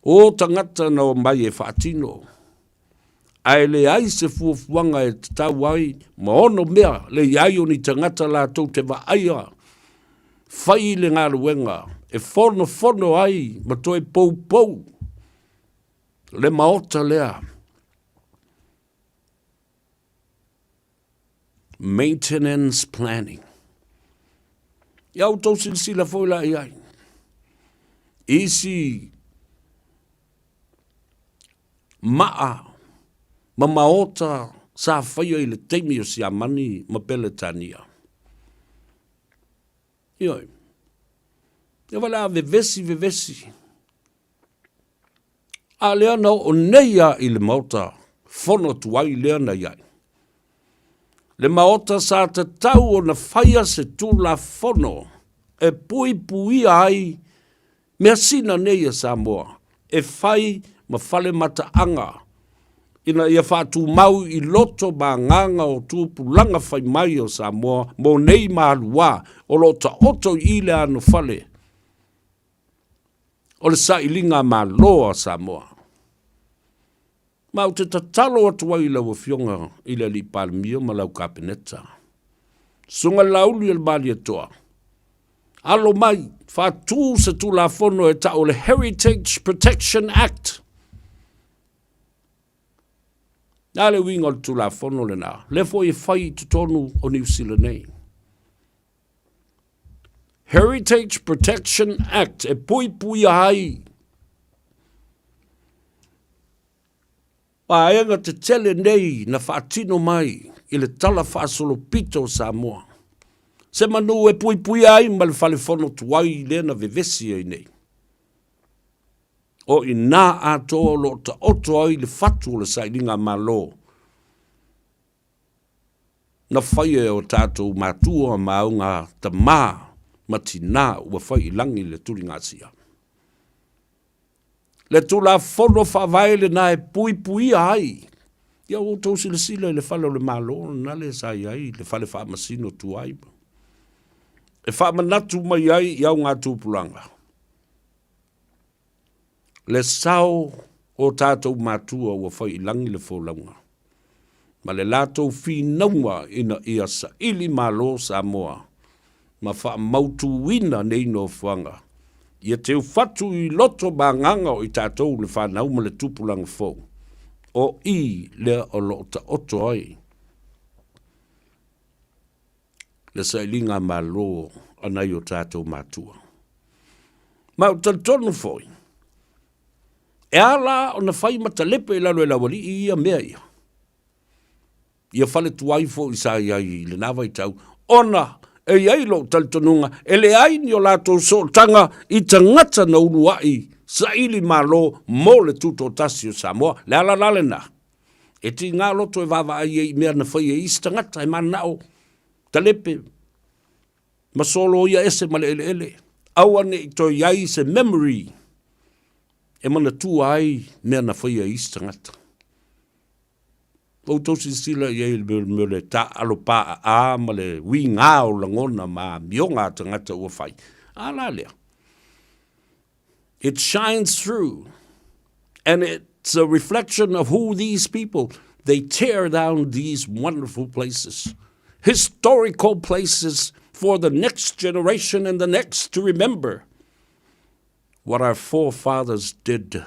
O tagata na omai e faatino, ae leai se fuafuaga e tatau ai ma ono mea le i ai o ni tagata latou te vaaia fai le galuega e fonofono ai ma toe poupou le maota lea. Maintenance planning. Ia outou silasila foi la i ai. Isi maa ma maota sa faia i le taimi o Siamani ma Peletania. Ioe. Ia wale a vevesi vevesi. A lea na oo nei a i le Maota Fono tuai lea na i ai. Le Maota sa tatau ona faia se Tulafono e puipuia ai measina nei a Samoa e fai ma fale mataaga ina ia faatumau i loto ma agaga o tupulaga fai mai o Samoa mo nei maluā o lo o taoto i i le anofale o le sailiga malo a Samoa. Ma ou te tatalo atu ai i lau Afioga i le Alii Palemia ma lau Kapeneta, Susuga Laauli o le Malietoa, alo mai, faatu se Tulafono e tau o le Heritage Protection Act. Le a le uiga o le Tulafono lena? Lea foi e fai i totonu o Niu Sila nei. Heritage Protection Act e puipuia ai vaega tetele nei na faatino mai i le Tala Faasolopito o Samoa. Se manu e puipuia ai ma le fale fono tuai lea na vevesi ai nei. O i nā atoa o lo o taoto ai le fatu o le sailiga Malo na faia e o tatou matua ma auga tamā ma tinā ua fai i lagi le tuligasia. Le Tulafono Faavae lena e puipuia ai. Ia ua outou silasila i le fale o le Malo lena lea sa i ai le fale faamasino tuai. E faamanatu mai ai i augatupulaga le sao o tatou matua ua fai i lagi le folauga ma le latou finauga ina ia saili malo Samoa ma faamautuina nei nofoaga ia teufatu i loto ma agaga o i tatou le fanau ma le tupulaga fou. O i lea o lo o taoto ai le sailiga malo a nai o tatou matua. Ma ou talitonu foi, e ala ona fai ma talepe i lalo e le aualii ia mea ia, ia fale tuai foi sa i ai i lena vaitau, ona e i ai lou talitonuga e leai ni o latou sootaga i tagata na uluai saili malo mo le Tutoatasi o Samoa. Le ala la lena, e tiga loto e vaavaai ai i mea na fai e isi tagata e mananao talepe ma soloia ese ma le eleele. Aua ne i toe i ai se memory e manatua ai mea na faia e isi tagata. Ua outou silasila i ai i le mea o le taaalo paaa ma le uiga o lagona ma amioga a tagata ua fai. A la lea? It shines through and it's a reflection of who these people, they tear down these wonderful places, historical places for the next generation and the next to remember what our forefathers did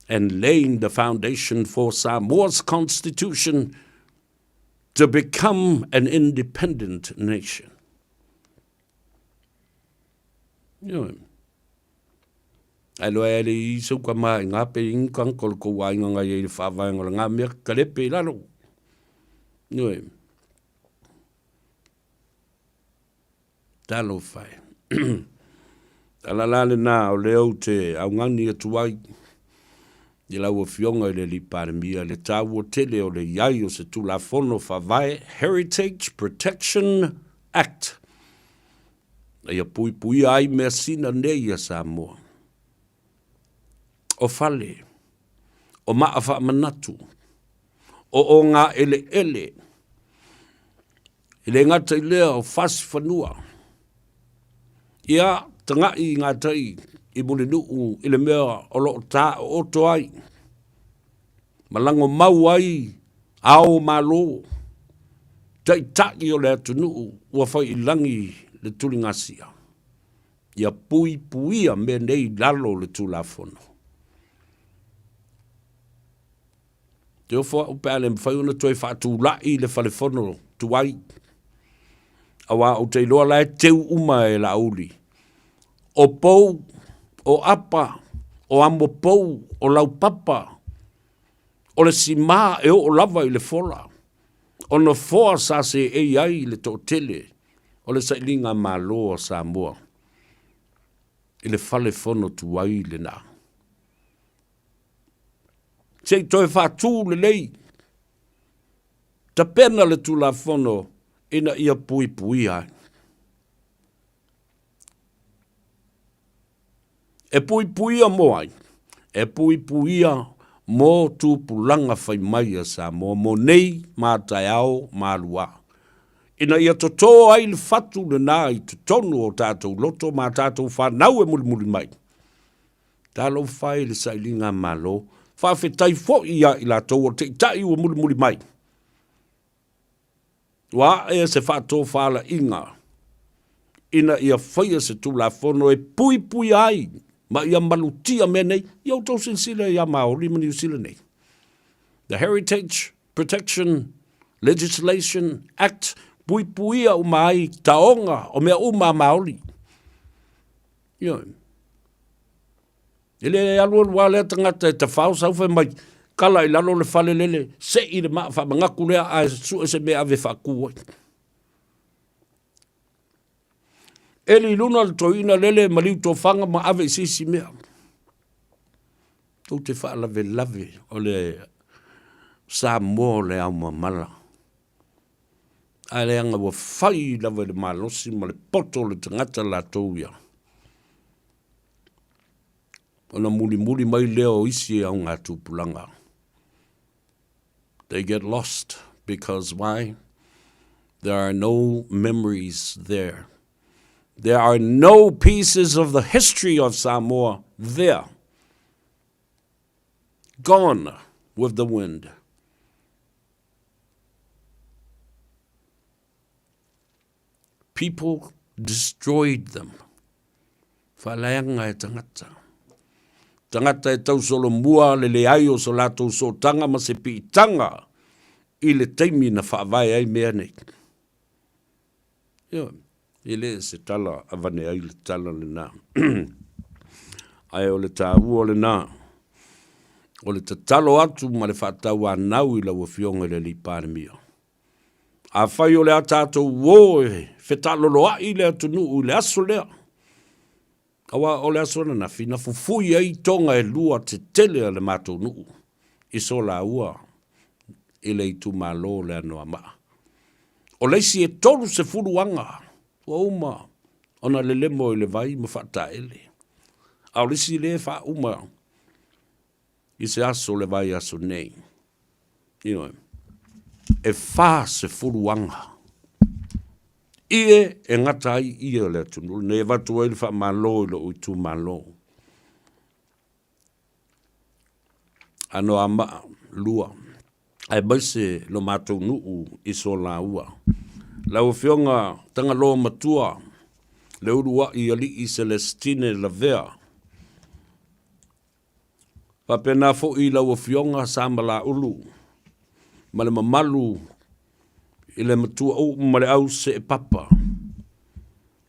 and laying the foundation for Samoa's constitution to become an independent nation. Ioe. Ai loa e le i sau ka maa i ngā pe ingi kang ko le kou ainga ngai e i le whaavaenga o le ngā mea ka lepe i lalo. Ioe. Talofa e. Ala la lena o lea ou te augani atu ai i lau Afioga i le Alii Palemia i le taua tele o le i ai o se Tulafono Faavae Heritage Protection Act ina ia puipuia ai measina nei a Samoa. O fale, o maa faamanatu, o ogaeleele, E le gata i lea o fasi fanua. Ia, taga'i i ngā tai i Mulinuu i le mea o lo o tāooto ai ma lago mau ai ao o Malo, taitai o le atunuu ua fai i lagi le tuligasia. Ia puipuia mea nei i lalo o le Tulafono. Te ofo au pe a le mafai ona toe faatulai le fale fono tuai, aua ou te iloa la e teu uma e Laauli. O pou, o apa, o amo pou, o laupapa, o le simā e oo lava i le fola, o nofoa sa seei ai le toatele o le sailiga Malo a Samoa i le fale fono tuai lena. Se i toe faatū lelei, tapena le Tulafono ina ia puipuia ai. E puipuia mo ai? E puipuia mo tupulaga fai mai a Samoa mo nei ma taeao ma aluā. Ina ia totō ai le fatu lena i totonu o tatou loto ma tatou fanau e mulimuli mai. Talofa e i le sailiga Malo. Faafetai foi ia i latou o taitai ua mulimuli mai. Ua ae se faatofalaiga ina ia faia se Tulafono e puipuia ai ma ia malutia mea nei. Ia outou silasila ia Maori ma Niu Sila nei. The Heritage Protection Legislation Act, puipuia uma ai taonga o mea uma a Māori. Ioe. E le alualu lava lea tagata e tafao sau fai mai, kala i lalo le fale lele, sei le maa faamagaku lea ae sue se mea ave e faatu ai. Eli i luna le toeaina lele maliu tofaga ma ave i se isi mea. Tou te faalavelave o le Samoa o le aomamala. Ae leaga ua fai lava i le malosi ma le poto o le tagata latou ia. Ona mulimuli mai lea o isi augatupulaga. They get lost because why? There are no memories there. There are no pieces of the history of Samoa there. Gone with the wind. People destroyed them. Whaleanga e tangata. Tangata e tausolomua le leai o so latou sootaga ma se piitaga i le taimi na faavae ai mea nei. Ioe, e le se tala avane ai le tala lena. Ae o le taua lena, o le tatalo atu ma le faatauanau i lau Afioga i le Alii Palemia. Afai o le a tatou uō e fetaaloloai le atunuu i le aso lea, aua o le aso ananafi na fufui ai toga e lua tetele a le matou nuu i Solaua i le itumalo o le Anoamaa. O le isi e 30 aga ua uma ona lelemo i le vai ma faataele, a o le isi lea e faauma i se aso o le vaiaso nei. Ioe. E 40 aga ie e gata ai ie o le atunuu lenei e avatu ai le faamalo i lou itumalo. Anoamaa 2, aemaise lo matou nuu i Solaua. Lau Afioga Tagaloa Matua, le uluai Alii Celestine Lavea, Faapena foi i lau Afioga Samalaulu ma le mamalu i le matuauu ma le au seepapa,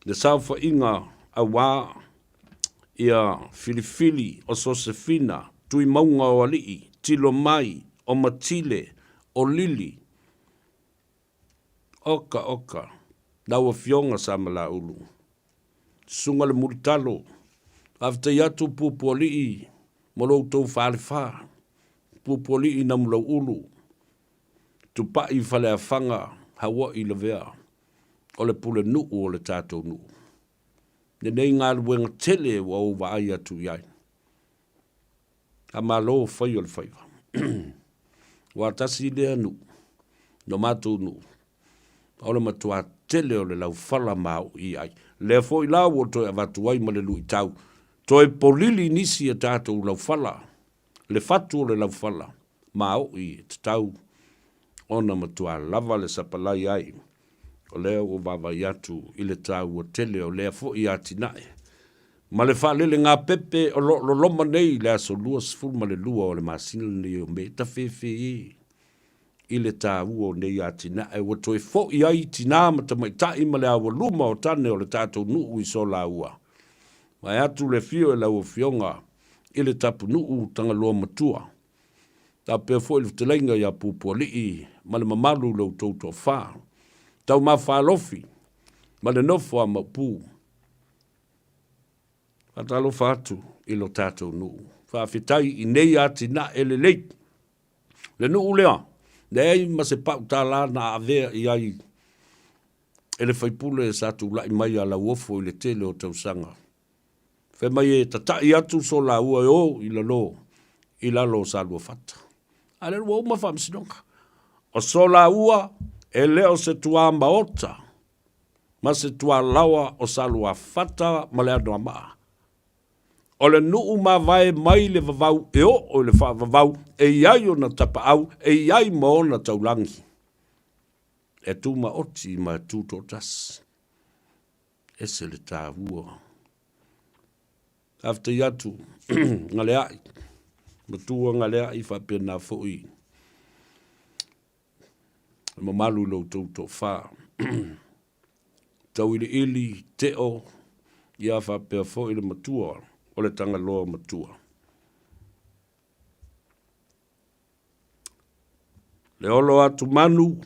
le saofaiga aua ia filifili o Sosefina, Tuimauga o Alii, Tilomai, o Matile, o Lili, Oka oka, lau Afioga Samalaulu, Susuga le Mulitalo, faafetai atu Puapualii mo lo outou falefa, Puapualii Namulauulu, Tupai Faleafaga, Haua'i Lavea, o le pulenuu o le tatou nuu. Lenei galuega tele ua ou vaai atu i ai. Faamalo fai o le faiva. Aua tasi lea nuu, lo matou nuu, o le matua tele o le laufala maoʻi ai. Lea foi la ua toe avatu ai ma le luitau, toe polili nisi e tatou laufala, le fatu o le laufala maoʻi e tatau ona matua lava le sapalai ai. O lea ua vaavaai atu i le taua tele o lea foi atinae ma le faalelegāpepe o lo o loloma nei i le aso 22 o le masina lenei o Me, tafefeē i le taua o nei atinae ua toe foi ai tinā ma tamaitai ma le aualuma o tane o le tatou nuu i Solaua. Vaeatu le afio e lau Afioga i le tapunuu Tagaloa Matua. Faapea foi le fetalaiga ia Pupualii ma le mamalu i lo outou toafa, Taumafalofi ma le nofo a Maopu. Faatalofa atu i lo tatou nuu. Faafetai i nei atinae lelei. Le nuu lea, leai ma se pau tālā na avea i ai e le faipule sa tulai mai a Lauofo i le tele o tausaga. Fai mai e tataʻi atu so laua e o i lalo i lalo o Saluafata. A lea ua uma faamasinoga. O so laua e le o se tuā maota ma se tuā laoa o Saluafata ma le Anoamaa. O le nuu mavae mai le vavau e oo i le faavavau e i ai ona tapaau e i ai ma ona taulagi. E tumaoti ma e tutoatasi. Ese le taua. Faafetai atu Galeai, matua Galeai faapena foi. Le mamalu i lo outou toafa. Tauiliili, Teo, ia faapea foi le matua o le Tagaloa matua. Le olo atu manu,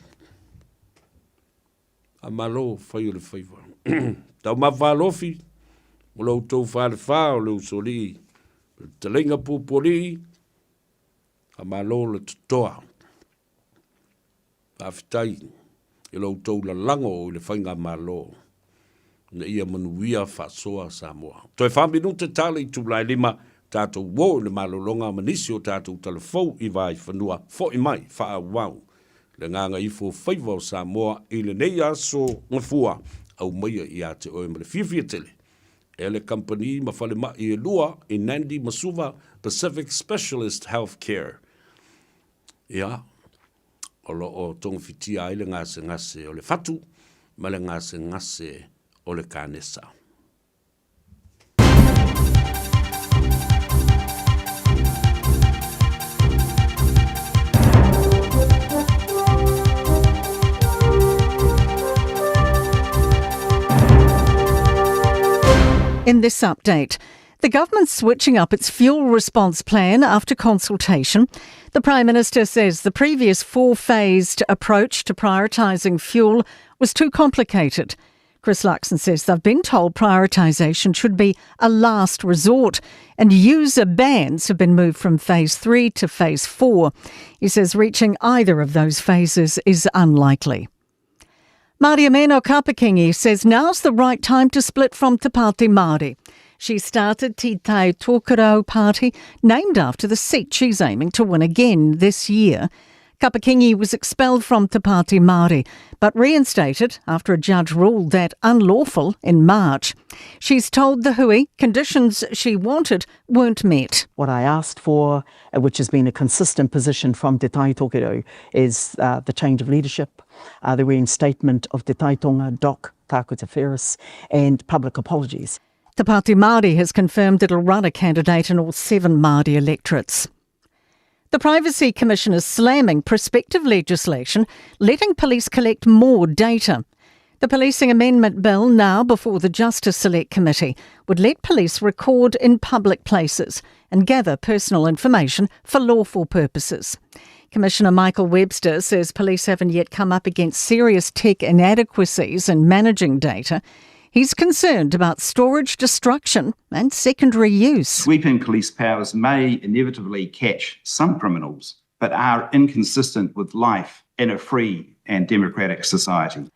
a malo fai o le faiva. Taumafa alofi, mo lo outou falefa o le usolii, le taleiga pupualii, a malo le totoa. Faafetai i lo outou lalago i le Faigamalo ina ia manuia faasoa Samoa. Toe fa minute tala i itula e lima, tatou o i le malologa ma nisi o tatou talafou i Vaifanua, foi mai faaauau le gagaifo faiva o Samoa i lenei aso Gafua, aumaia ia te oe ma le fiafia tele e le kamupani ma falemai e lua i Nandi ma Suva Pacific Specialist Health Care. Ia, o lo o togafitia ai le gasegase o le fatu ma le gasegase o le kanesa. In this update, the government's switching up its fuel response plan after consultation. The Prime Minister says the previous four phased approach to prioritising fuel was too complicated. Chris Luxon says they've been told prioritisation should be a last resort and user bans have been moved from phase 3 to phase 4. He says reaching either of those phases is unlikely. Mariameno Kapa-Kingi says now's the right time to split from Te Pāti Māori. She started Te Tai Tokerau Party, named after the seat she's aiming to win again this year. Kapa-Kingi was expelled from Te Pāti Māori, but reinstated after a judge ruled that unlawful in March. She's told the Hui conditions she wanted weren't met. What I asked for, uh, which has been a consistent position from Te Tai Tokerau, is uh, the change of leadership, uh, the reinstatement of Te Tai Tonga, Doc Tākuta Ferris, and public apologies. Te Pāti Māori has confirmed it'll run a candidate in all seven Māori electorates. The Privacy Commission is slamming prospective legislation letting police collect more data. The Policing Amendment Bill, now before the Justice Select Committee, would let police record in public places and gather personal information for lawful purposes. Commissioner Michael Webster says police haven't yet come up against serious tech inadequacies in managing data. He's concerned about storage destruction and secondary use. Sweeping police powers may inevitably catch some criminals, but are inconsistent with life in a free and democratic society.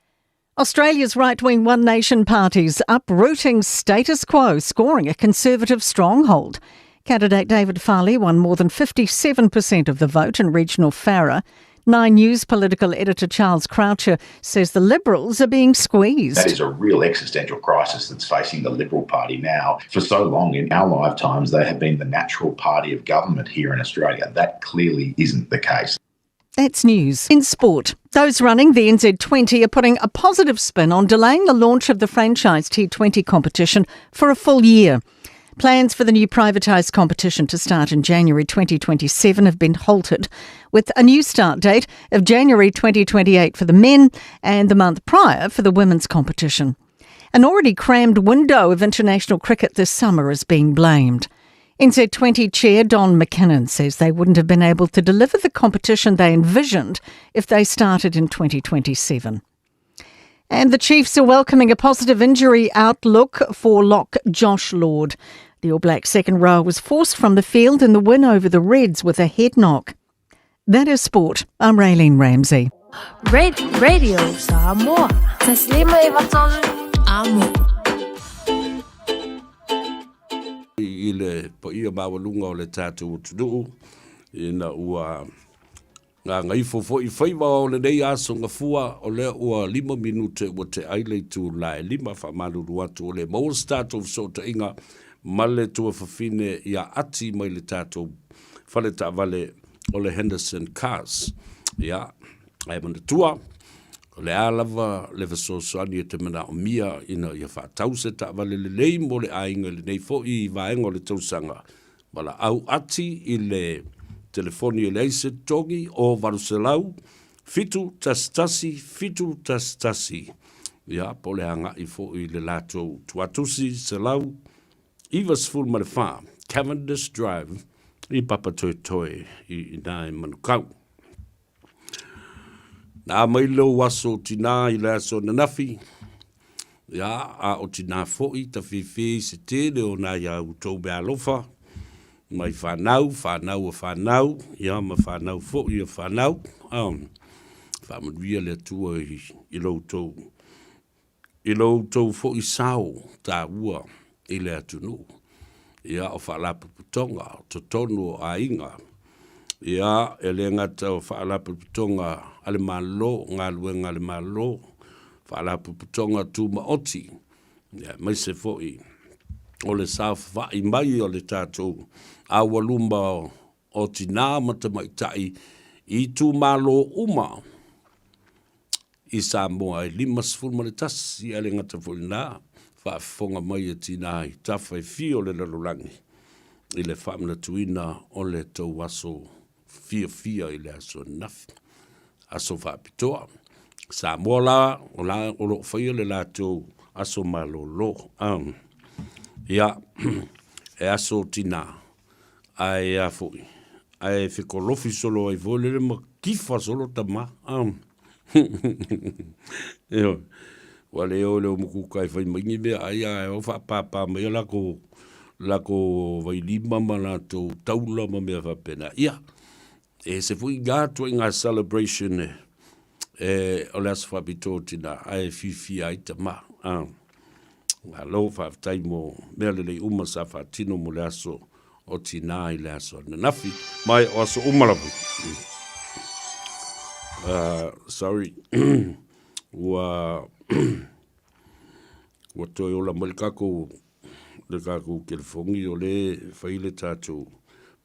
Australia's right wing One Nation parties uprooting status quo, scoring a Conservative stronghold. Candidate David Farley won more than 57% of the vote in regional Farrer. Nine News political editor Charles Croucher says the Liberals are being squeezed. That is a real existential crisis that's facing the Liberal Party now. For so long in our lifetimes, they have been the natural party of government here in Australia. That clearly isn't the case. That's news. In sport, those running the NZ20 are putting a positive spin on delaying the launch of the franchise T20 competition for a full year. Plans for the new privatised competition to start in January 2027 have been halted, with a new start date of January 2028 for the men and the month prior for the women's competition. An already crammed window of international cricket this summer is being blamed. NZ20 chair Don McKinnon says they wouldn't have been able to deliver the competition they envisioned if they started in 2027. And the Chiefs are welcoming a positive injury outlook for lock Josh Lord. The All Black second row was forced from the field in the win over the Reds with a head knock. That is sport. I'm Raylene Ramsey. Red Radio Samoa. Taslima Amo. I le paia maualuga o le tatou atunuu, ina ua gagaifo foi faiva o lenei aso gafua, o lea ua lima minute ua teai le itula e lima, faamalulu atu o le maua se tatou fesootaiga ma le tuafafine ia Ati mai le tatou fale taavale o le Henderson Cars. Ia, ae manatua, o le a lava le fesoasoani e te manaomia ina ia faatau se taavale lelei mo le aiga i lenei foi vaega o le tausaga, valaau ati i le telefoni e leai se totogi o 800 7 1 7 1 1. Ia, po o le agai foi i le latou tuatusi 194 Cavendish Drive i Papatoetoe i ina i Manukau. Na mai lou aso tinā i le aso ananafi, ia, a o tinā foi tafefe i se tele o nai a outou meaalofa, mai whanau, whanau a whanau, ia, ma whanau foi a whanau, faamanuia le Atua i, i lo outou, i lo outou foi sao taua i le atunuu. Ia, o faalapotopotoga, o totonu o aiga. Ia, e le gata o faalapotopotoga a le Malo, galuega a le Malo, faalapotopotoga tumaoti, ia, aemaise foi o le saofafai mai o le tatou aualuma o tinā ma tamaitai i itumalo uma i Samoa e 51, ae le gata foi i lena, faafofoga mai e tinā i tafa e fia o le lalolagi i le faamanatuina o le tou aso fiafia i le aso ananafi, aso faapitoa. Samoa la, o la o lo o faia le latou aso malolo. Um, ia, e aso tinā, ae a foi, ae fekolofi solo ai foi lele ma kifa solo tama. Um, Ioe. Ua le o le umukuka e fai mai ni mea ai ae o faapāpā mai a lakou lakou vailima ma latou taula ma mea faapena. Ia, e ese foi iga ituaiga celebration e, e o le aso faapitoa o tinā, ae fiafia ai tama. Ah. Malo, faafetai mo mea lelei uma sa faatino mo le aso o tinā i le aso ananafi. Mai o aso uma lava. Sorry. Ua ua toe ola mai le kākou le kākou telefoni o le fai le tātou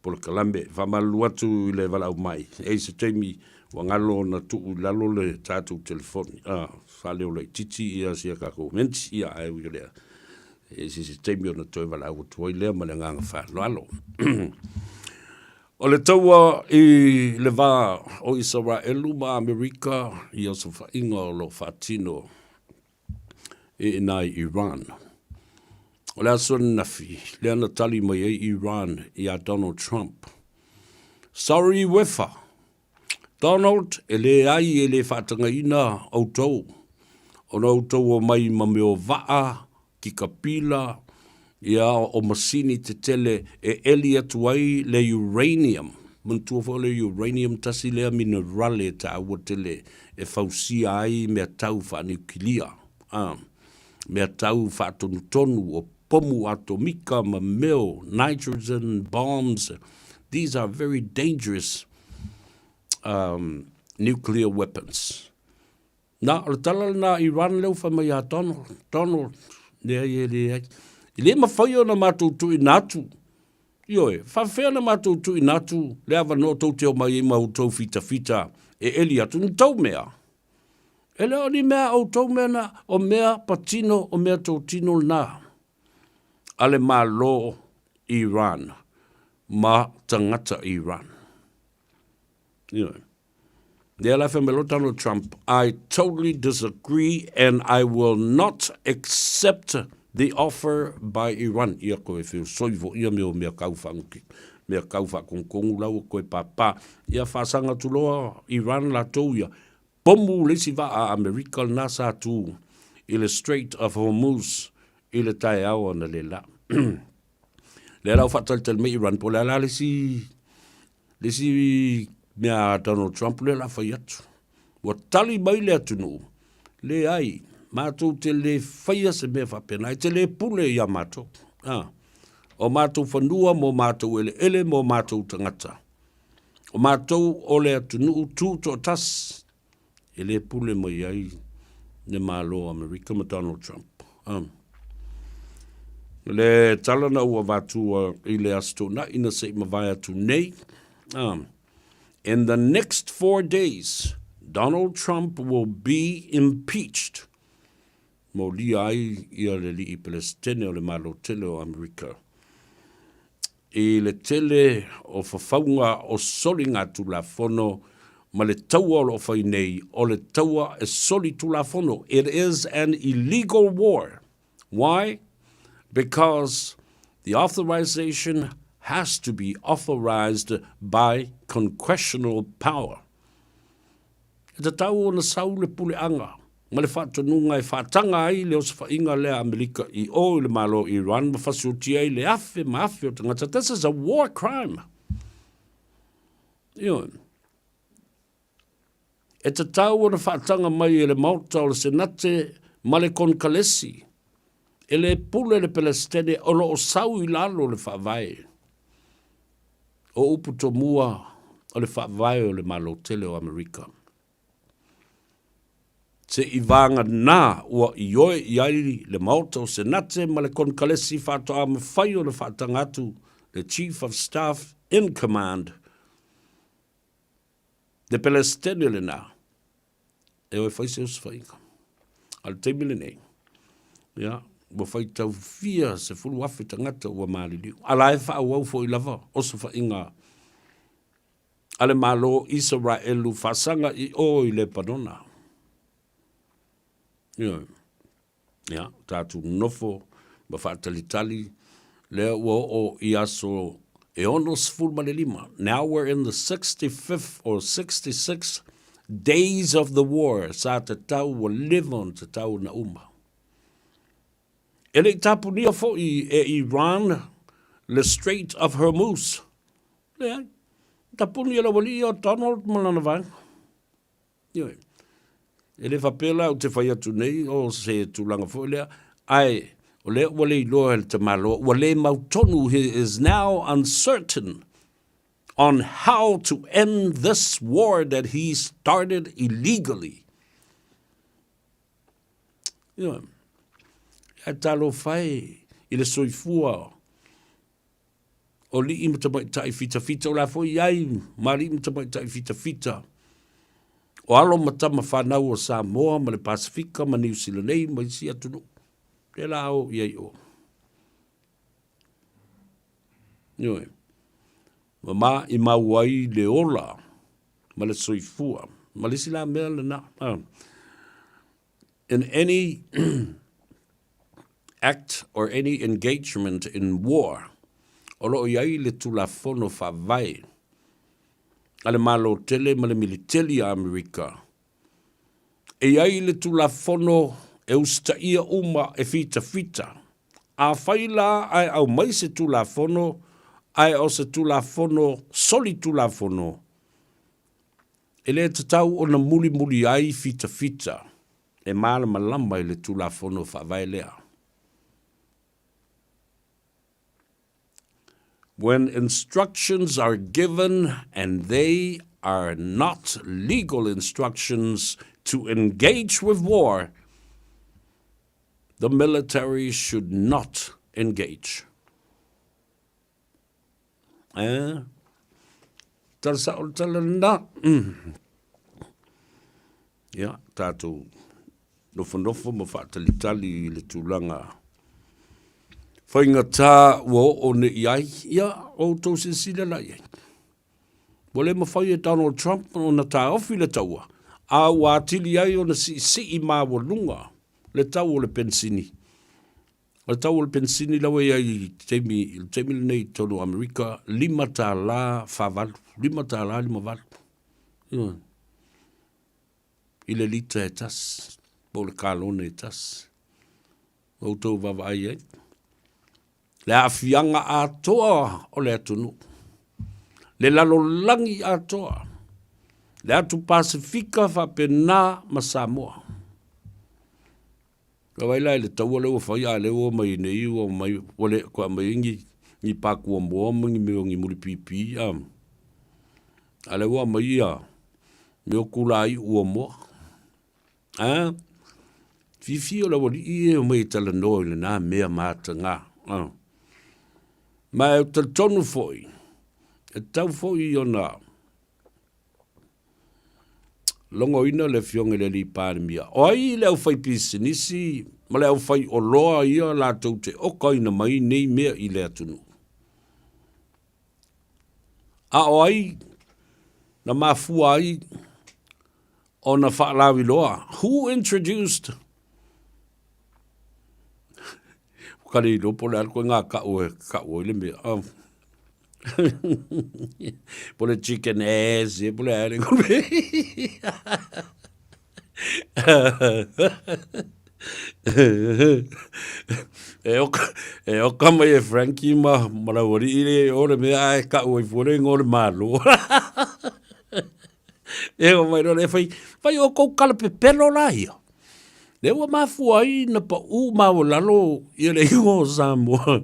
polokalame. Faamalulu atu i le valaau mai. E i se taimi ua galo ona tuu i lalo le tātou telefoni. Ah, faaleo laitiiti ia sia kākou menti. Ia, ae ui o lea. E i se taimi ona toe valaau atu ai lea ma le agaga faaaloalo. O le taua i le va o Isaraelu ma Amerika i osofaiga o lo o faatino i ina i Iran. O le aso ananafi, lea na tali mai ai Iran iā Donald Trump. Sorry Wefa! Donald, e leai e le faatagaina outou, ona outou omai ma mea o vaa, kikapila, ia, o masini tetele e eli atu ai le uranium. Manatua foi o le uranium tasi lea minerale taua tele e fausia ai mea tau faaniukilia, a, mea tau faatonutonu o pomu atomika ma mea o nitrogen bombs. These are very dangerous um, nuclear weapons. Na, o le tala lena a Iran lea ua fai mai ia Donald, Donald, leai e leai. E le mafai ona matou tuuina atu, ioe, faafefea ona matou tuuina atu le avanoa tou te omai ai ma outou fitafita e eli atu ni tou mea. E le o ni mea a outou mea na, o mea patino, o mea totino lena a le Malo Iran ma tagata Iran. Ioe. Lea la fai mai loa Donald Trump, I totally disagree and I will not accept the offer by Iran. Ia koe feosoi fo ia mea o mea kau whanguki, mea kau whaakongkongu laua koe pāpā. Ia whaasanga atu loa Iran latou ia. Pomu le isi vaa a Amerika lena sa tu i le Strait of Hormuz i le taeao ana le la. Lea la ua faatalitali mai Iran po o le a la le isi le isi mea a Donald Trump lea la fai atu. Ua tali mai le atunuu, leai, matou te le faia se mea faapena, e te le pule iā matou. Ah, o matou fanua mo matou eleele mo matou tagata. O matou o le atunuu tutoatasi e le pule mai ai le Malo o Amerika ma Donald Trump. Um. Le tala na ua avatua i le Aso Toonai na se i mavae atu nei. Um. In the next 4 days, Donald Trump will be impeached. Molia ai ia le alii Pelesitene o le Malo tele o Amerika. I le tele o fafauga o soligatulafono ma le taua o lo o fai nei, o le taua e solitulafono. It is an illegal war. Why? Because the authorization has to be authorized by congressional power. E tatau ona sau le puleaga ma le faatonuga e faataga ai le osofaiga lea a Amerika i o i le Malo o Iran ma fasiotia ai le afe ma afe o tagata. This is a war crime. Ioe. E tatau ona faataga mai e le Maota o le Senate ma le Konekalesi e le pule le Pelesitene o lo o sau i lalo o le Faavae. O upu tomua o le Faavae o le Malo tele o Amerika. Seivaganā ua ioe i ai le Maota o Senate ma le Konekalesi faatoa mafai ona faataga atu le Chief of Staff in Command Le Pelesitene lenā, e o e fai se osofaiga. A le taimi lenei, ia, ua faitau fia 10,000 tagata ua maliliu. A la e faaauau foi lava osofaiga a le Malo Isaraelu faasaga i o i Lepanona. Ioe. Ia, tatou nonofo ma faatalitali, lea ua oo i aso e 65. Now we're in the 65th or 66th days of the war, sa tatau ua leva ona tatau ona uma. E le i tapunia foi e Iran le Strait of Hormuz. Leai, tapuni e le aualii o Donald ma lana vaega. Ioe. E le faapea la ou te fai atu nei o se tulaga foi lea, ae o lea ua le iloa e le tamaloa, ua le mautonu, he is now uncertain on how to end this war that he started illegally. Ioe. Ae talofa e i le soifua o alii ma tamaitai fitafita, o le a foi i ai ma alii ma tamaitai fitafita o alo ma tama fanau o Samoa ma le Pasefika ma Niu Sila nei ma isi atunuu. Lea la o i ai o. Ioe. Ma ma i mau ai le ola ma le soifua. Ma le isi la mea lena. Ah. In any act or any engagement in war, o lo o i ai le Tulafono Faavae a le Malo Tele ma le Militeli a Amerika. E i ai le Tulafono e usitaia uma e fitafita. Afai la ae aumai se Tulafono ae o se Tulafono solitulafono, E le tatau ona mulimuli ai fitafita e malamalama i le Tulafono Faavae lea. When instructions are given and they are not legal instructions to engage with war, the military should not engage. Eh? Tala sao le tala lena. Mm. Ia, tātou nofonofo ma faatalitali i le tulaga faigata ua oo nei i ai, ia, o outou silasila la i ai. Ua le mafai e Donald Trump ona taofi le taua, a ua atili ai ona siisii maualuga le tau o le penisini. O le tau o le penisini la ua i ai i taimi, i le taimi lenei i totonu o Amerika, $5 48, $5 58. Ioe. I le lita e tasi, po o le kalone e tasi. Ua outou vaavaai ai. Le aafiaga atoa o le atunuu. Le lalolagi atoa. Le atu Pasefika faapena ma Samoa. Ka vai la i le taua lea ua fai, a lea ua omai nei ua omai ua le toe aumai ai ni ni pā kuamoa ma ni mea o ni mulipipi a a lea ua aumai ia mea o kulāiʻu uamoa. A fiafia o le aualii e omai e talanoa i lena mea mataga. A ma e talitonu foi, e tatau foi ona Logoina le Afioga i le Alii Palemia, o ai le aufaipisinisi ma le aufaioloa ia latou te okaina mai nei mea i le atunuu? A o ai na mafua ai? ona faalauiloa? Who introduced? Ua ka le iloa po o le a le koe gaka'u e ka'u ai le mea. Oh. Po o le chicken ass ia po o le a le E oka, e oka mai e Frankie ma, ma Lauali'i le o le mea ae ka'u ai fua le igoa o le Malo. E oo mai loa lea fai, fai o kou kalapepelo la ia. Lea ua mafua ai na paʻū maualalo ia le igoa o Samoa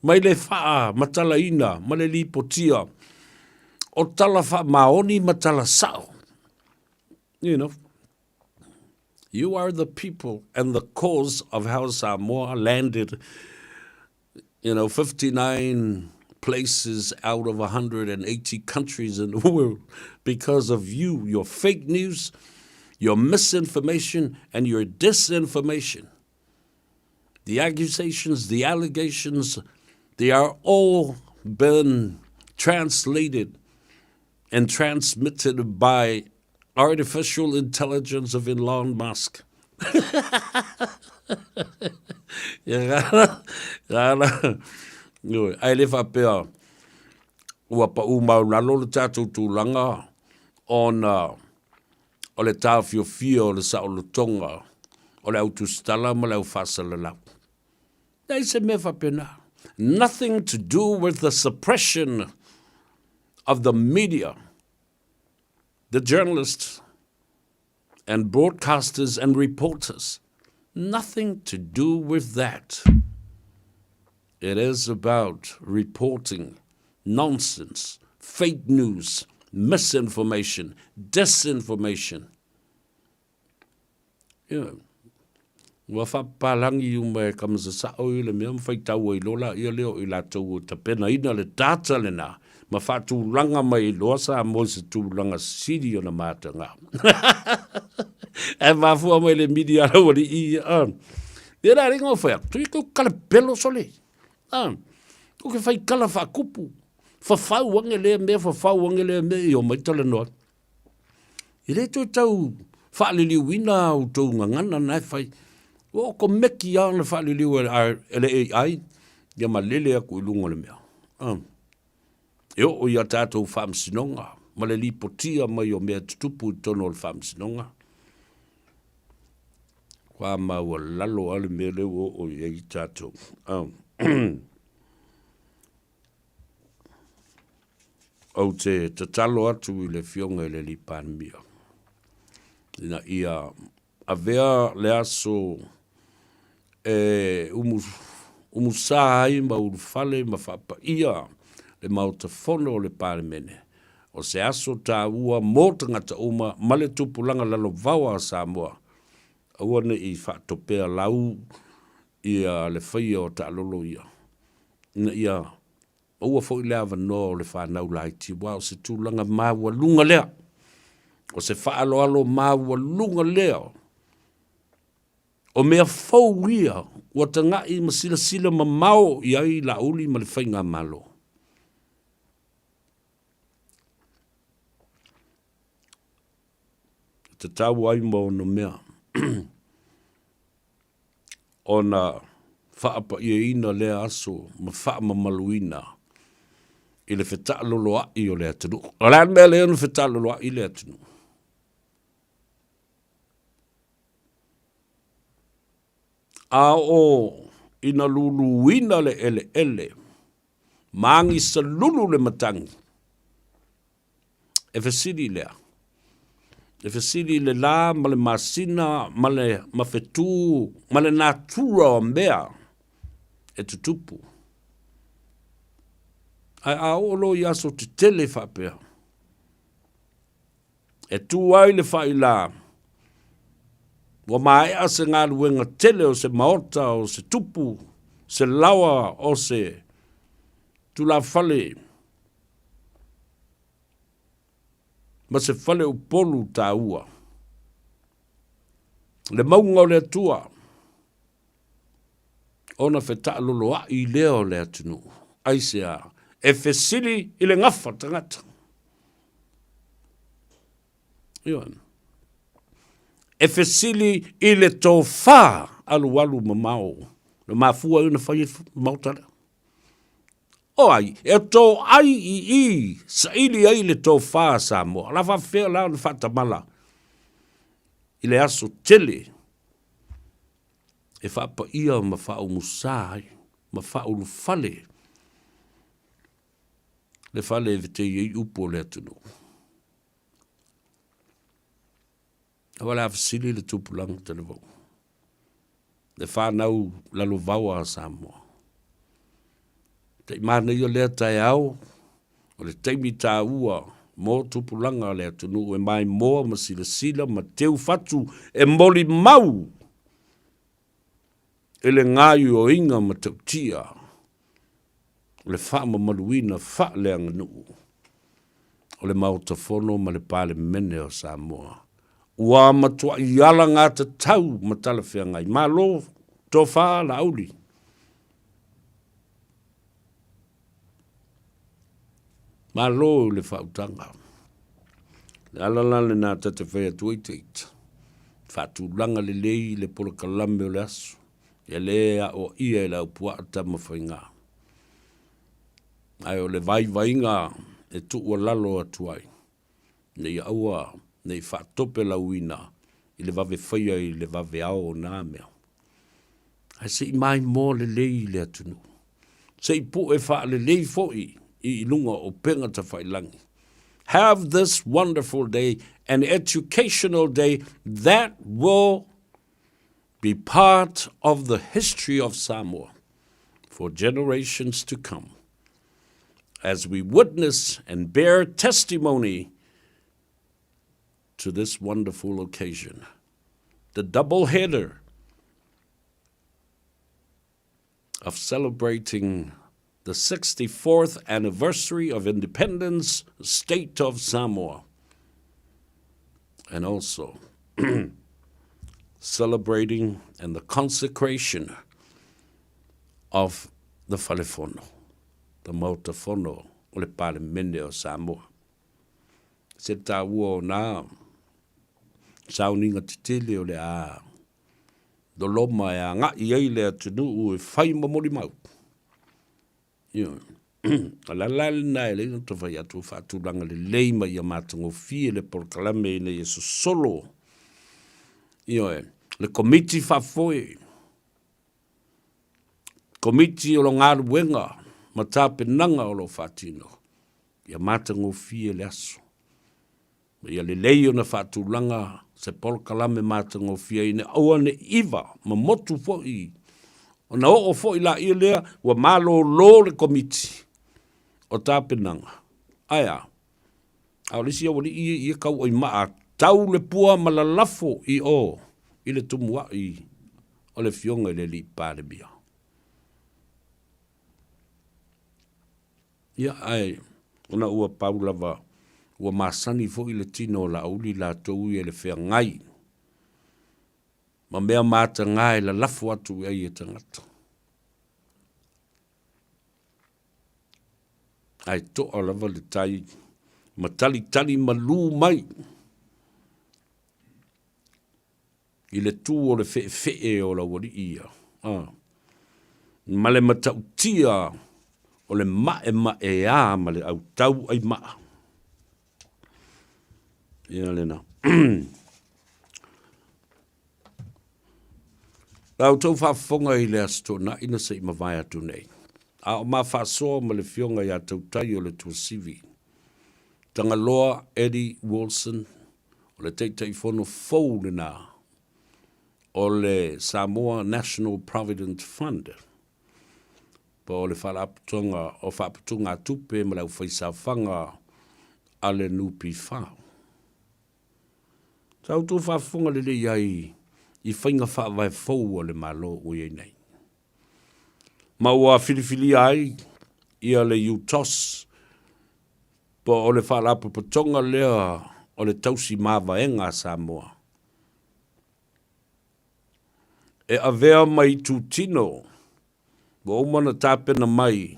mai le faamatalaina ma le lipotia o tala faamaoni ma tala sao. You know, you are the people and the cause of how Samoa landed you know, 59 places out of 180 countries in the world because of you, your fake news, your misinformation, and your disinformation. The accusations, the allegations, they are all been translated and transmitted by artificial intelligence of Elon Musk. Ae le faapea ua paʻū maulalo le tatou tulaga ona o le taofiofia o le saolotoga o le au tusitala ma le au faasalalau. Leai se mea faapena. Nothing to do with the suppression of the media, the journalists and broadcasters and reporters. Nothing to do with that. It is about reporting nonsense, fake news, misinformation, disinformation. Ioe. Ua faapapalangi uma e Kamasasao i le mea ma faitau ai loa laia lea o i latou o tapenaina le data lena ma faatulaga mai loa Samoa i se tulaga sili ona mataga. Ae mafua mai le mili a lau alii ia. Ah. Ia la ringa o whai atu, tui kau kalapelo sole. Ah. Ko ke whai kala whakupu. Whawhau ange lea mea, whawhau ange lea mea, i o mai tala noa. E le toe tau faaliliuina a outou gagana na e fai. Ua okomeki lava ona faaliliu e le AI ia ma lele aku i luga o le mea. E oo i a tatou faamasinoga ma le lipotia mai o mea tutupu i totonu o le faamasinoga. Ua maualalo lava le mea lea ua oo i ai tatou. Ou te tatalo atu i le Afioga i le Alii Palemia ina ia avea le aso e umusā ai ma ulufale ma faapaia le Maota Fono o le Palemene, o se aso taua mo tagata uma ma le tupulaga lalovaoa a Samoa, aua ne i faatopea lau ia le faia o taalolo ia, ina ia maua foi le avanoa o le fanau laiti, aua o se tulaga maualuga lea, o se faaaloalo maualuga lea, o mea fou ia ua tagai ma silasila mamao i ai Laauli ma le Faigamalo. E tatau ai ma ona mea. ona faapa'iaina lea aso ma faamamaluina i le fetaaloloa'i o le atunuu. O le a le mea lea na fetaaloloa'i le atunuu? A oo ina luluina le eleele ma agisalulu le matagi, E fesili lea. E fesili le la ma le masina ma le mafetū ma le natura o mea e tutupu. Ae a oo loa i aso tetele faapea, e tū ai le failā, ua maea se galuega tele o se maota, o se tupu, se laoa, o se tulafale, ma se fale upolu taua. Le mauga o le Atua, ona fetaaloloai lea o le atunuu. Aisea? E fesili i le gafa tagata. Ioe. E fesili i le tofa alualu mamao na mafua ai ona fai le Maota lea. O ai e toai i i saili ai le tofa a Samoa? O le a faapefea la ona faatamala i le aso tele e faapaia ma faaumusa ai ma faaulufale le fale e vetei ai upu o le atunuu. Aua o le a fesili le tupulaga talavou, le fanau lalovaoa a Samoa. Taimanaia lea taeao, o le taimi taua mo tupulaga a le atunuu e maimoa ma silasila ma teu fatu e molimau i le gaoioiga matautia o le faamamaluina faaleaganuu o le Maota Fono ma le Palemene o Samoa. Ua matuai alagatatau ma talafeagai. Malo tofa Laauli. Malo i le faautaga. Le ala la lena ta te fai atu ai te ita. Faatulaga lelei le polokalame o le aso. E lē aoaia e le aupuaa tama faiga. Ae o le vaivaiga e tuualalo atu ai, ina ia aua ne i faatopelauina i le vave faia i le vaveao o na mea. Ae se i maimoa lelei le atunuu. Se i pue faalelei foi i luga o upega tafailagi. Have this wonderful day, an educational day that will be part of the history of Samoa for generations to come as we witness and bear testimony to this wonderful occasion. The double header of celebrating the 64th anniversary of independence, state of Samoa, and also celebrating and the consecration of the Falefono, the Maota Fono o le Palemene o Samoa. Se tāua o nā sauniga tetele o le a loloma e agai ai le atunuu e fai ma molimau. Ioe. O le ala lena e leai ona fai atu faatulaga lelei ma ia matagofie le polokalame ina ia sosolo. Ioe. Le komiti faafoe, komiti o lo galuega ma tapenaga o lo o faatino, ia matagofie le aso. Ma ia lelei ona faatulaga se polokalame matagofie ina aua ne i iva ma motu foi ona oo foi laia lea ua malolo le Komiti o Tapenaga. Ae a? A o le isi aualii ia ia tauaimaa tau le pua ma lalafo i o i le tumuai o le Afioga i le Alii Palemia. Ia, ae ona ua pau lava, ua masani foi le tino o Laauli latou ia i le feagai ma mea mataga e lalafo atu i ai e tagata. Ae toa lava le tai ma talitali malū mai i le tu o le fe'efe'e o lauali'i ia, a, ma le matautia o le ma'ema'eā ma le autau ai ma'a. Ia lena. La outou faafofoga i le Aso Toonai na se i mavae atu nei, a o ma faasoa ma le Afioga ia Tautai o le Tuasivi, Tagaloa Eddie Wilson, O le Taitaifono fou lena o le Samoa National Provident Fund, po o le Faalapotopotoga o Faaputugatupe ma le Aufaisaofaga a le NPF. Sa outou faafofoga lelei ai i faiga faavae fou a le Malo ua i ai nei, ma ua filifilia ai ia le UTOS Po o le Faalapotopotoga lea o le Tausi Mavaega a Samoa e avea ma itutino ua uma ona tapena mai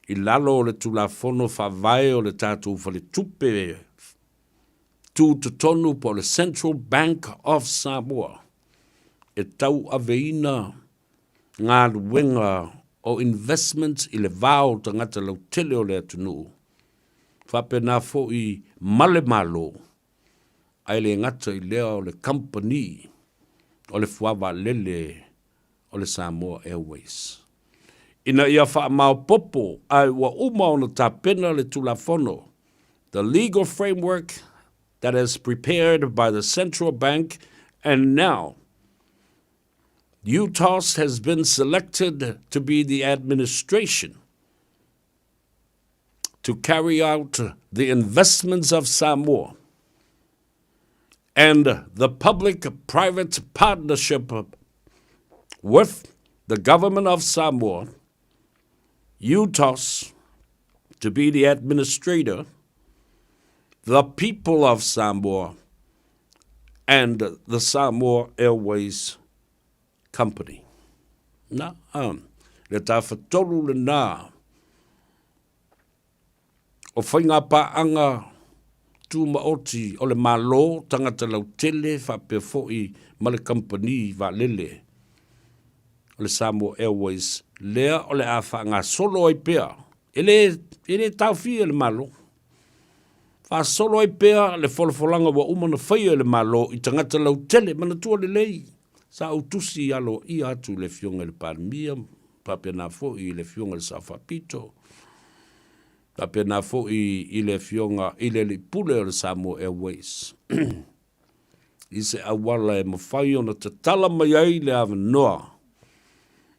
i lalo o le Tulafono Faavae o le tatou Faletupe. Tutotonu po o le Central Bank of Samoa e tauaveina galuega o investments i le va o tagata lautele o le atunuu, faapena foi ma le Malo, ae le gata i lea o le kamupani o le fuavaalele o le Samoa Airways. Ina ia faamaopoopo ae ua uma ona tapena le Tulafono, the legal framework that is prepared by the Central Bank and now UTOS has been selected to be the administration to carry out the investments of Samoa and the public-private partnership with the government of Samoa, UTOS to be the administrator, the people of Samoa, and the Samoa Airways Company. Na, um, le tafatolu lenā o faigapaaga tūmaoti o le Malo, tagata lautele faapea foi ma le kamupani vaalele o le Samoa Airways lea o le a faagasolo ai pea. E le, e le taofia e le Malo. Faasolo ai pea le folafolaga ua uma ona faia e le Malo i tagata lautele, manatua lelei, sa ou tusi aloaia atu i le Afioga i le Palemia, faapena foi i le Afioga i le Sao Faapito, faapena foi i le Afioga i le Alii Pule o le Samoa Airways, i se auala e mafai ona tatala mai ai le avanoa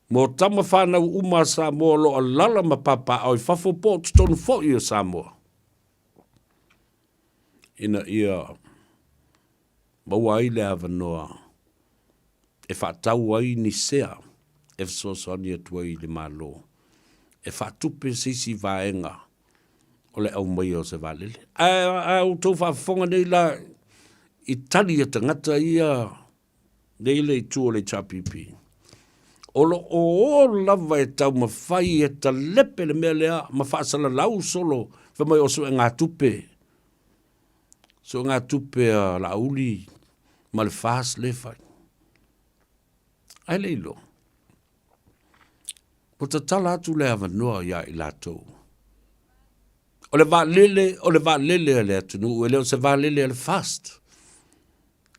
mo tama fanau uma a Samoa o lo o alaala ma papaaao i fafo po o totonu foi o Samoa, ina ia maua ai le avanoa e faatau ai ni sea e fesoasoani atu ai i le Malo e faatupe se isi vaega o le aumaia o se vaalele. Ae a outou faafofoga nei la i tali a tagata ia nei le itu o le HRPP, o lo o o lava e taumafai e talepe le mea lea ma faasalalau solo fai mai o suegatupe Suegatupe a Laauli ma le FAST lea e fai. Ae le iloa. Ua tatala atu le avanoa ia i latou. O le vaalele, o le vaalele a le atunuu, e le o se vaalele a le FAST.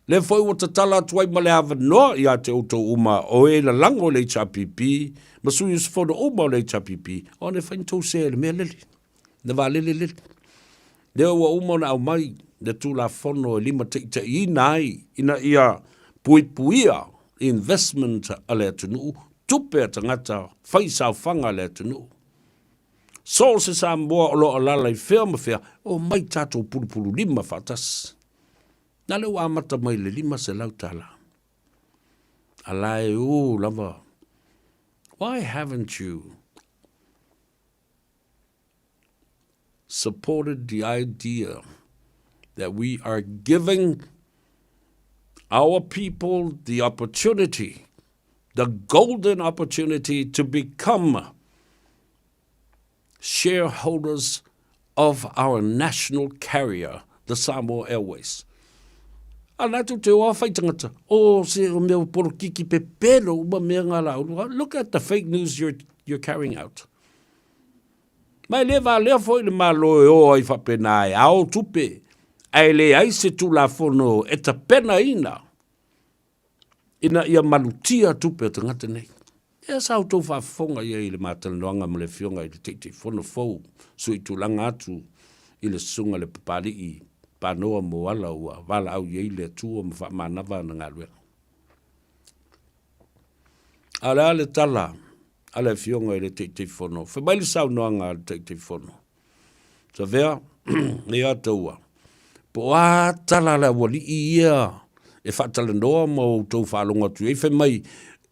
Lea foi ua tatala atu ai ma le avanoa ia te outou uma o e lalago i le HRPP ma sui usufono uma o le HRPP, ona e fai ni tou sea i le mea lele. le vaalele lele. Lea ua uma ona aumai le Tulafono e limataitaiina ai ina ia puipuia investment a le atunuu, tupe a tagata fai saofaga a le atunuu. So o se Samoa o lo o alaala i fea ma fea, omai tatou pulupululima faatasi. Na lea ua amata mai le $500. A la e ū lava. Why haven't you supported the idea that we are giving our people the opportunity, the golden opportunity to become shareholders of our national carrier, the Samoa Airways. A na tu te oa whai tangata, o se o mea porokiki pepelo uma mea ngā la uru. Look at the fake news you're, you're carrying out. Ma e le valea foi le Malo e o ai faapena e ao tupe, ae leai se Tulafono e tapenaina ina ia malutia tupe a tagata nei. Ea sa outou faafofoga i ai i le matalanoaga ma le Afioga i le Taitaifono fou suitulaga atu i le Susuga i le Papali'i Panoa Moala ua valaau i ai le Atua ma faamanava ana galuega. A o le a le tala a le Afioga i le Taitaifono? Fai mai le saunoaga a le Taitaifono, Savea, ia taua, po o a tala a le aualii ia e faatalanoa ma outou faalogo atu i ai, fai mai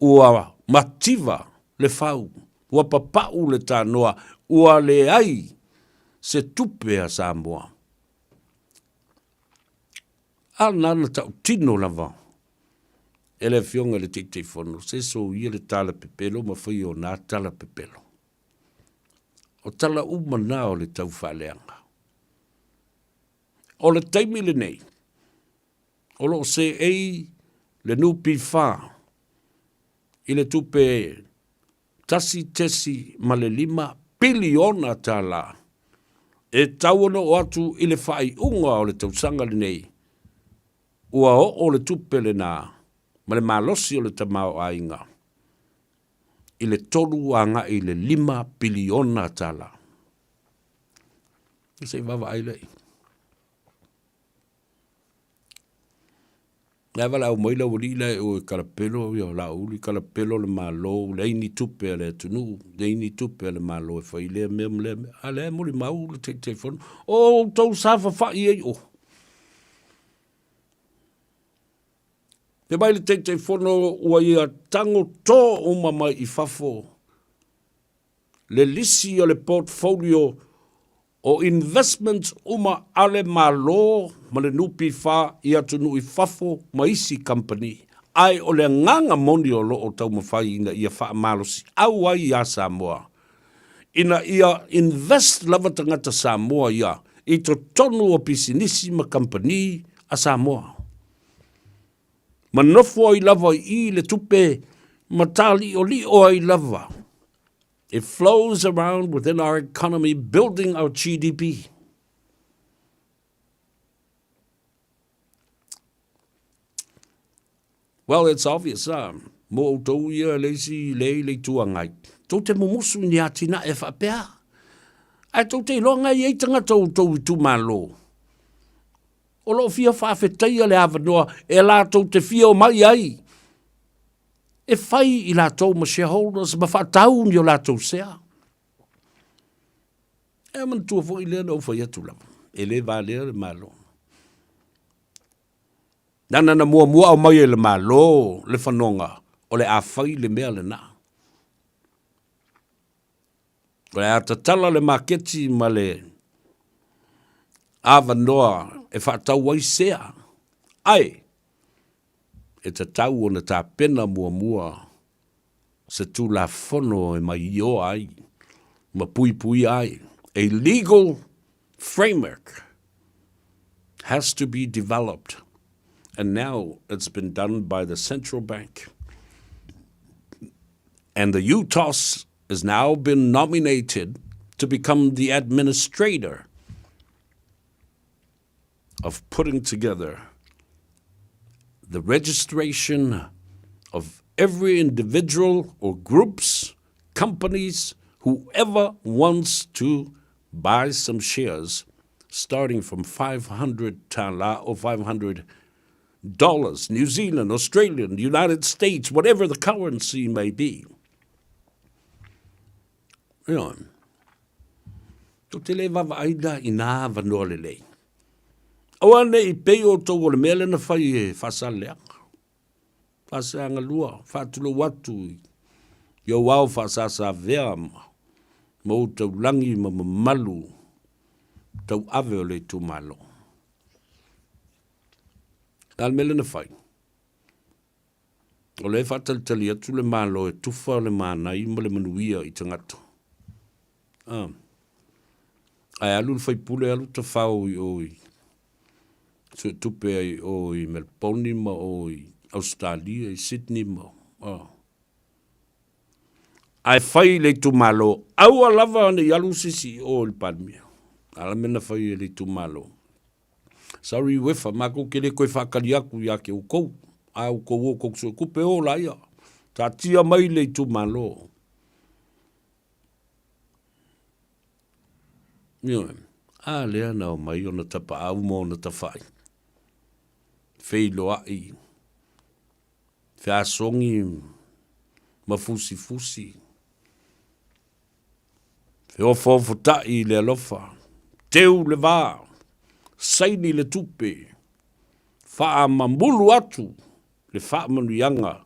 ua mativa le fau, ua papau le tanoa, ua leai se tupe a Samoa. A na na tautino lava e le Afioga i le Taitaifono, se soia le tala pepelo ma faia o nā tala pepelo. O tala uma na o le tau faaleaga. O le taimi lenei, O lo o seei le NPF i le tupe 1.5 piliona tala e tau ona oo atu i le faaiuga o le tausaga lenei, ua oo le tupe lena ma le malosi o le tamaoaiga i le 3 agai i le 5 piliona tala. Se i vaavaai lea i. La e valaau mai le aualii la e o e kalapelo, ia Laauli, kalapelo le Malo, leai ni tupe a le atunuu, leai ni tupe a le Malo e fai lea mea ma lea mea. A lea e molimau le Taitaifono, o outou safafa'i ai o. Fai mai le Taitaifono ua ia tago tō uma mai i fafo le lisi o le portfolio O investments uma a le Malo ma le NPF i atunuu i fafo ma isi kamupani, ae o le agaga moni o lo o taumafai ina ia faamalosiau ai iā Samoa, ina ia invest lava tagata Samoa ia i totonu o pisinisi ma kamupani a Samoa. Ma nofo ai lava i i le tupe ma tāliʻoliʻo ai lava. It flows around within our economy, building our GDP. Well, it's obvious, ah, mo outou ia le isi le i le Itu Agai. Tou te mumusu i ni atinae faapea. Ae tou te iloa ngai e i ai tagata o outou itumalo. O lo o fia faafetaia le avanoa e latou te fia omai ai e fai i latou ma shareholders ma faatau ni o latou sea. E manatua foi lea na ou fai atu lava, e le valea le Malo. Nana na muamua au mai e le Malo le fanoga o le a fai le mea lena. O le a tatala le maketi ma le avanoa e faatau ai sea, ae e tatau ona tapena muamua se Tulafono e maioa ai ma puipuia ai. A legal framework has to be developed and now it's been done by the Central Bank and the UTOS has now been nominated to become the administrator of putting together the registration of every individual or groups, companies, whoever wants to buy some shares starting from 500 tala or 500 dollars, New Zealand, Australian, United States, whatever the currency may be. Ioe. Tou te le vaavaai la i nā avanoa lelei. Aua ne i pei outou o le mea lea na fai e Faasaleleaga. Faaseagalua, faatulou atu i ou ao faasasavea ma ma ou taulagi ma mamalu tauave o le itumalo. Le a le mea lea na fai? O lea e faatalitali atu le Malo e tufa le manai ma le manuia i tagata. Ah. Ae alu le faipule alu tafao i o i suetupe ai i o i Melbourne ma o i Australia i Sydney ma ah. Ae fai i le itumalo, aua lava ne i alu se isi i o i le Palemia. A la mea na fai e le itumalo. Sorry Uefa, matou te le toe faatali atu ia te outou, a outou o tou suetupe o laia. Taatia mai le itumalo. Ioe, a lea na omai ona tapaau ma ona tafai, feiloai, feasogi ma fusifusi. Feofoofotaʻi i le alofa, teu le va, saini le tupe, faamamulu atu le faamanuiaga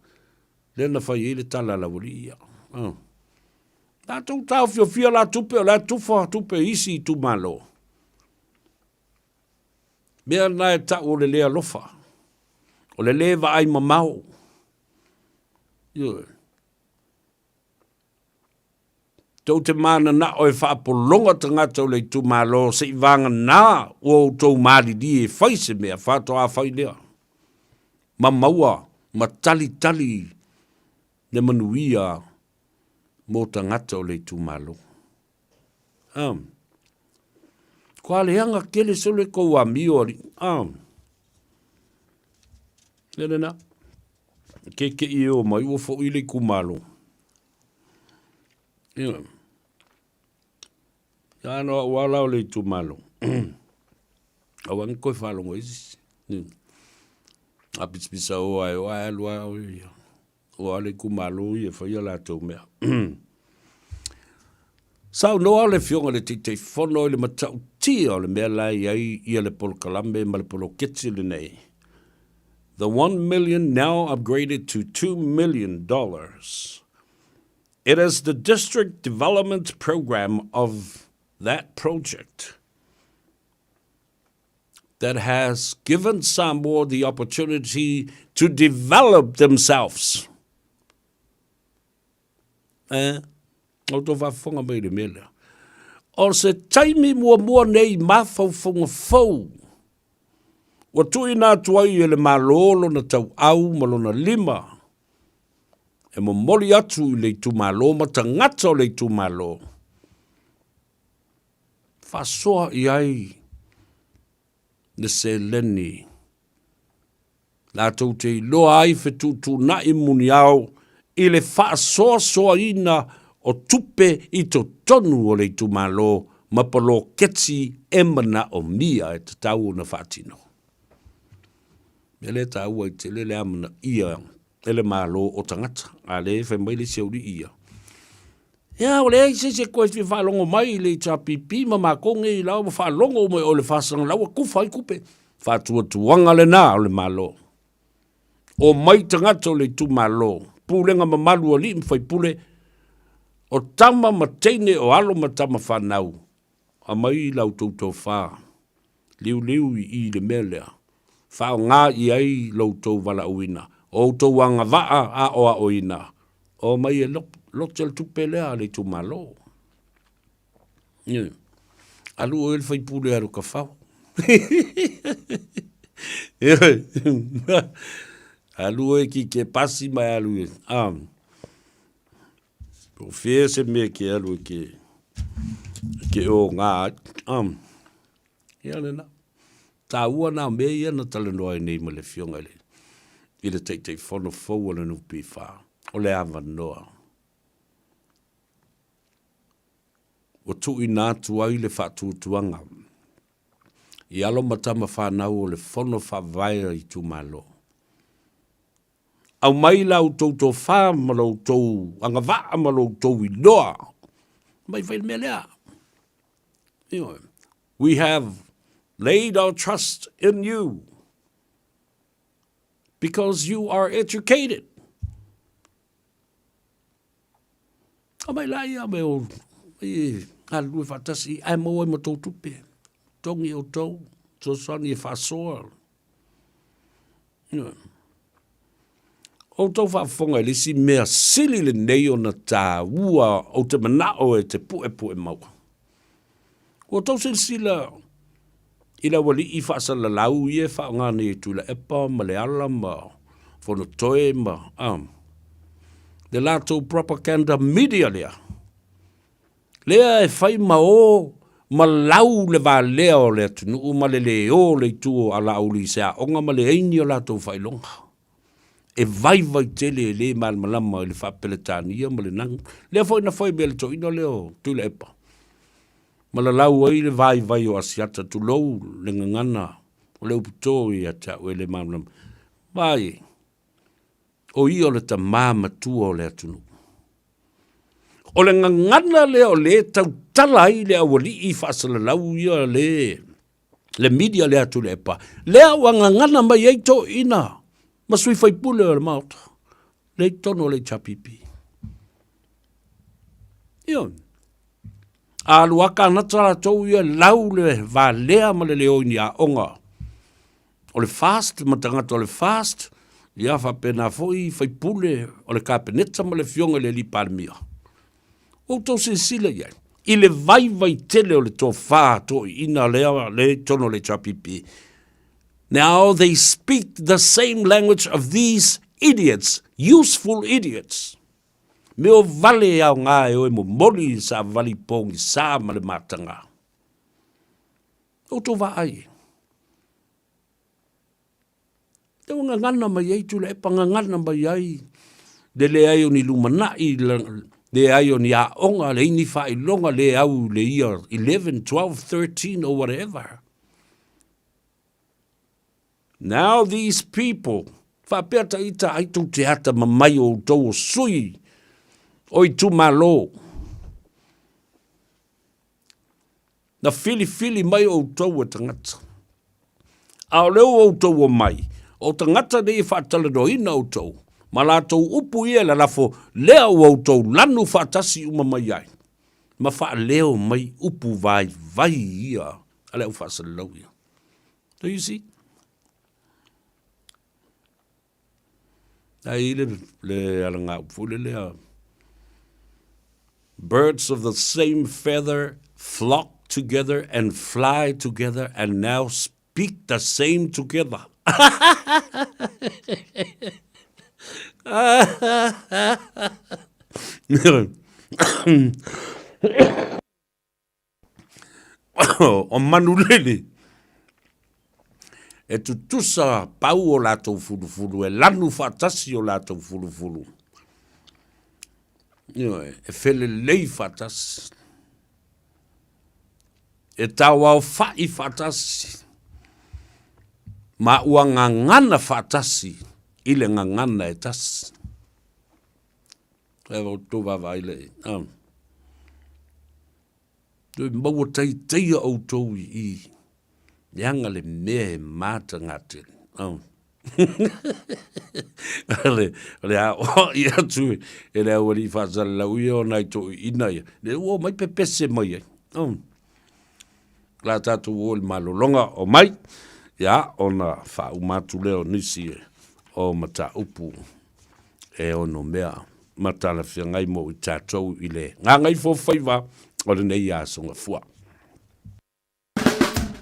lea na fai ai le tala a le aualii ia. Uh. Tatou taofiofia la tupe o la e tufa tupe i isi itumalo. Mea na e tau o le le alofa, o le le vaai mamao. Ioe. Tou te mananao e faapologa tagata o le itumalo seivagana ua outou malilie e fai se mea, faatoa fai lea. ma maua ma talitali le manuia mo tagata o le itumalo. Ah. Kua leaga tele solo e kou amio alii. Ah. Le lena. Ke ke i o mai ua foʻi le itumalo. Ia. Ia no au ala o le itumalo. Aua ni koe faalogo i sisi. A pisapisa o ai o ai alu ai o ia. Ua le itumalo ia e faia latou mea. Saunoa le Afioga i le Taitaifono i le matautia o le mea la e i ai ia le polokalame ma le poloketi lenei. The $1 million now upgraded to $2 million. It is the district development program of that project that has given Samoa the opportunity to develop themselves. Eh, o tō whaafonga mai le mea lea. O se taimi muamua nei mafaufauga fou ua tuuina atu ai e le Malo lona tauau ma lona lima e momoli atu i le itumalo ma tagata o le itumalo faasoa i ai le seleni latou te iloa ai fetuutuunai muniao i le faasoasoaina o tupe i totonu o le itumalo ma poloketi e manaomia e tatau ona faatino. Mea lea e taua ai tele le amanaia e le Malo o tagata, a lea e fai mai le isi aualii ia, Ia, ua leai se isi e toe fia faalogo mai i le HRPP ma matou nei la ua faalogo uma i o i le faasagalau ua tufa ai tupe. Faatuatuaga lena o le Malo. Omai tagata o le itumalo, pulega mamalu a alii ma faipule, o tama ma teine, o alo ma tama fanau, aumai la outou tofa, liuliu i i le mea lea, faaaoga i ai lo outou valaauina, o outou agavaa aoaoina, omai e lote le tupe lea a le itumalo. Alu oe le faipule alu kafao. Alu oe ki ke pasi mai alu. Po o fea se mea ke alu e ke, ke o ngā ai. Ia lena. Tāua nā mea ia na talanoa ai nei ma le Afioga i le, i le Taitaifono fou o le NPF. O le avanoa. Ua tuuina atu ai le faatuatuaga i alo ma tama fanau o le Fono Faavae a Itumalo. Aumai la outou tofa ma lo outou agavaa ma lo outou iloa, mai fai le mea lea. Ioe. We have laid our trust in you because you are educated. Aumai la ia me o e galulue faatasi ae maua ai ma tou tupe. Togi outou, fesoasoani e faasoa. Outou faafofoga i le isi mea sili lenei ona taua ou te manao e te puepue maua. Ua outou silasila i le aualii faasalalau ia e faaaoga nei e Tuilaepa ma Leala ma Fonotoe ma le latou propaganda media lea. Lea e fai ma o ma lau le valea o le atunuu ma le le o le itu o Alauli i se aoga ma leai ni o latou faailoga. E vaivai tele e le malamalama i le faa-Peretania ma le nanu. Lea foi na fai mea le toeaina lea o Tuilaepa ma lalau ai le vaivai o Asiata, tulou le gagana o le upu to ia te au e le malamalama. Vaai e, o ia o le tamā matua o le atunuu. O le gagana lea o lea e tautala ai le aualii faasalalau ia le le media lea a Tuilaepa, lea ua gagana mai ai toeaiina ma sui faipule o le Maota, lea i totonu o le HRPP. Ioe. A alu a kanata latou ia lau le valea ma le leo i ni aoga o le FAST ma tagata o le FAST, ia faapena foi faipule o le Kapeneta ma le Afioga i le Alii Palemia. Ua outou silasila i ai i le vaivai tele o le tofa toeaiina lea lea i totonu o le HRPP. Now they speak the same language of these idiots, useful idiots. Me o vale e aoga e o e momoli i savali pōgisā ma le matagā. O tō vaai e. Te ua gagana mai ai Tuilaepa, gagana mai ai le leai o ni lumanai, leai o ni aoga, leai ni faailoga, le au i le year 11, 12, 13 or whatever. Now these people, faapea ta ita ai tou te ata mamai o outou o sui o itumalo. Na filifili mai outou e tagata. A o lea ua outou omai, o tagata nei e faatalanoaina outou, ma latou upu ia e lalafo, lea ua outou lanu faatasi uma mai ai, ma faaleo mai upu vaivai ia a le aufaasalalau ia. Do you see? Ai le, le alagaupu foi le lea. Birds of the same feather flock together and fly together and now speak the same together. o Manulele, e tutusa pau o latou fulufulu, e lanu faatasi o latou fulufulu. Ioe, e felelei faatasi. E tauaofa'i faatasi. Ma ua gagana faatasi i le gagana e tasi. E outou vaavaai lea i ai. Toe maua taitaia outou i i, leaga le mea e matagatele. Oh. O le aoai atu e le aualii faasalalau ia o nai toeaiina ia, lea ua omai pepese mai ai. Oh. La tatou o i le malologa o mai, ia ona faauma atu lea o nisi o mataupu e ono mea ma talafeagai mo i tatou i le gagaifofaiva o lenei aso Gafua.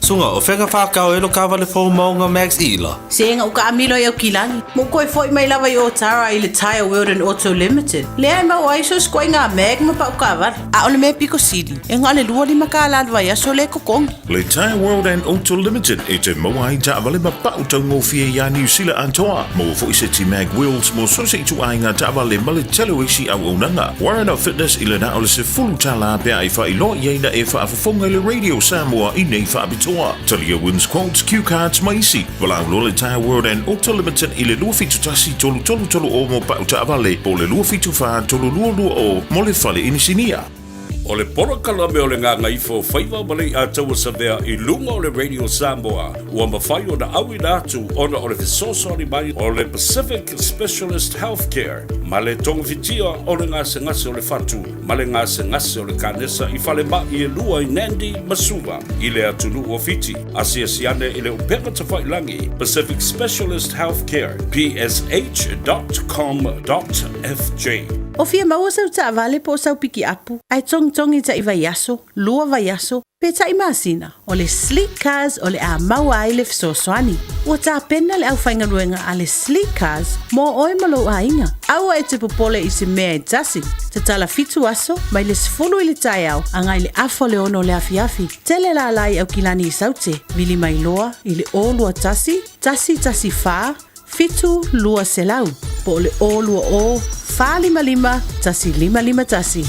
Sunga o fega whakao e lo kawale fou maunga Max Ila. Sega u kaamilo i Aukilani, mo koe foi mai lava i Otara i le Tyre World and Auto Limited. Lea e maua ai so sikoaiga mag ma pau kaavale. A o le mea piko sili, e na o le 25 kālā le vaiaso le totogi. Le Tyre World and Auto Limited e te maua ai taavale ma pau taugofie iā Niu Sila atoa. Maua foi seti mag wheels mo so se ituaiga taavale ma le tele o isi auaunaga. Warren of Fitness i le na o le $10 pe a e faailoa i ai na e faafofoga i le Radio Samoa i nei faapitoa. Talia wins quotes, cue cards ma isi. Valaau loa le Tyre World and Auto Limited i le 271 3330 mo pau taavale po o le 274 3220 mo le fale inisinia. O le polokalame o le Gagaifo Faiva ma le Iataua Savea i luga o le Radio Samoa ua mafai ona auina atu ona o le fesoasoani mai o le Pacific Specialist Healthcare ma le togafitia o le gasegase o le fatu ma le gasegase o le kanesa i falemai e lua i Nandi ma Suva i le atunuu o Fiti. Asiasi ane i le upega tafailangi Pacific Specialist Healthcare, psh.com.fj. O fia maua sau taavale po o sau pikiapu, ae togitogi taʻi vaiaso, lua vaiaso, pe taʻi masina, o le Sleek Cars o le a maua ai le fesoasoani. Ua tapena le aufaigaluega a le Sleek Cars mo oe ma lou aiga. Aua e te popole i se mea e tasi. Tatala fitu aso, mai le 10 i le taeao agai le afa o le ono o le afiafi. Tele lala i Aukilani i Saute, vili mai loa i le 021 114 7200 po o le 020 455 1551.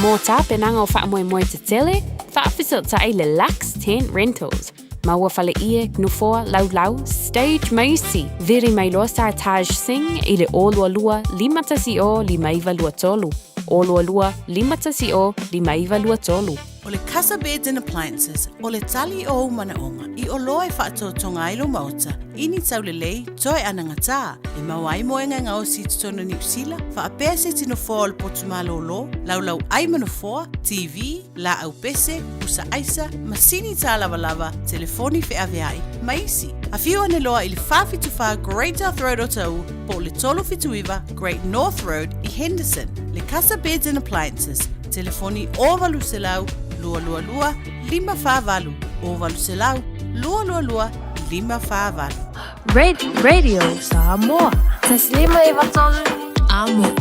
Mō tapenaga o faamoemoe tetele, faafesootai le Lux Tent Rentals. Maua fale ie, nofoa, laulau, stage ma isi. Vili mai loa sa Taj Singh i le 022 510 5923. 022 510 5923. O le Casa Beds and Appliances, o le tali o ou manaoga i oloa e faatotoga ai lou maota i ni taulelei toe anagatā e maua ai moega e gaosi i totonu o Niu Sila, faapea se tino foa o le potu malōlō, laulau ai ma nofoa, TV, laau pese, pusa aisa, masini tālavalava, telefoni feaveai, ma isi. Afio ane loa i le 474 Great South Road o Taʻu po o le 379 Great North Road i Henderson. Le Casa Beds and Appliances, telefoni 0800 222 548. 0800 222 548. Red Radio Samoa. 153 Amo.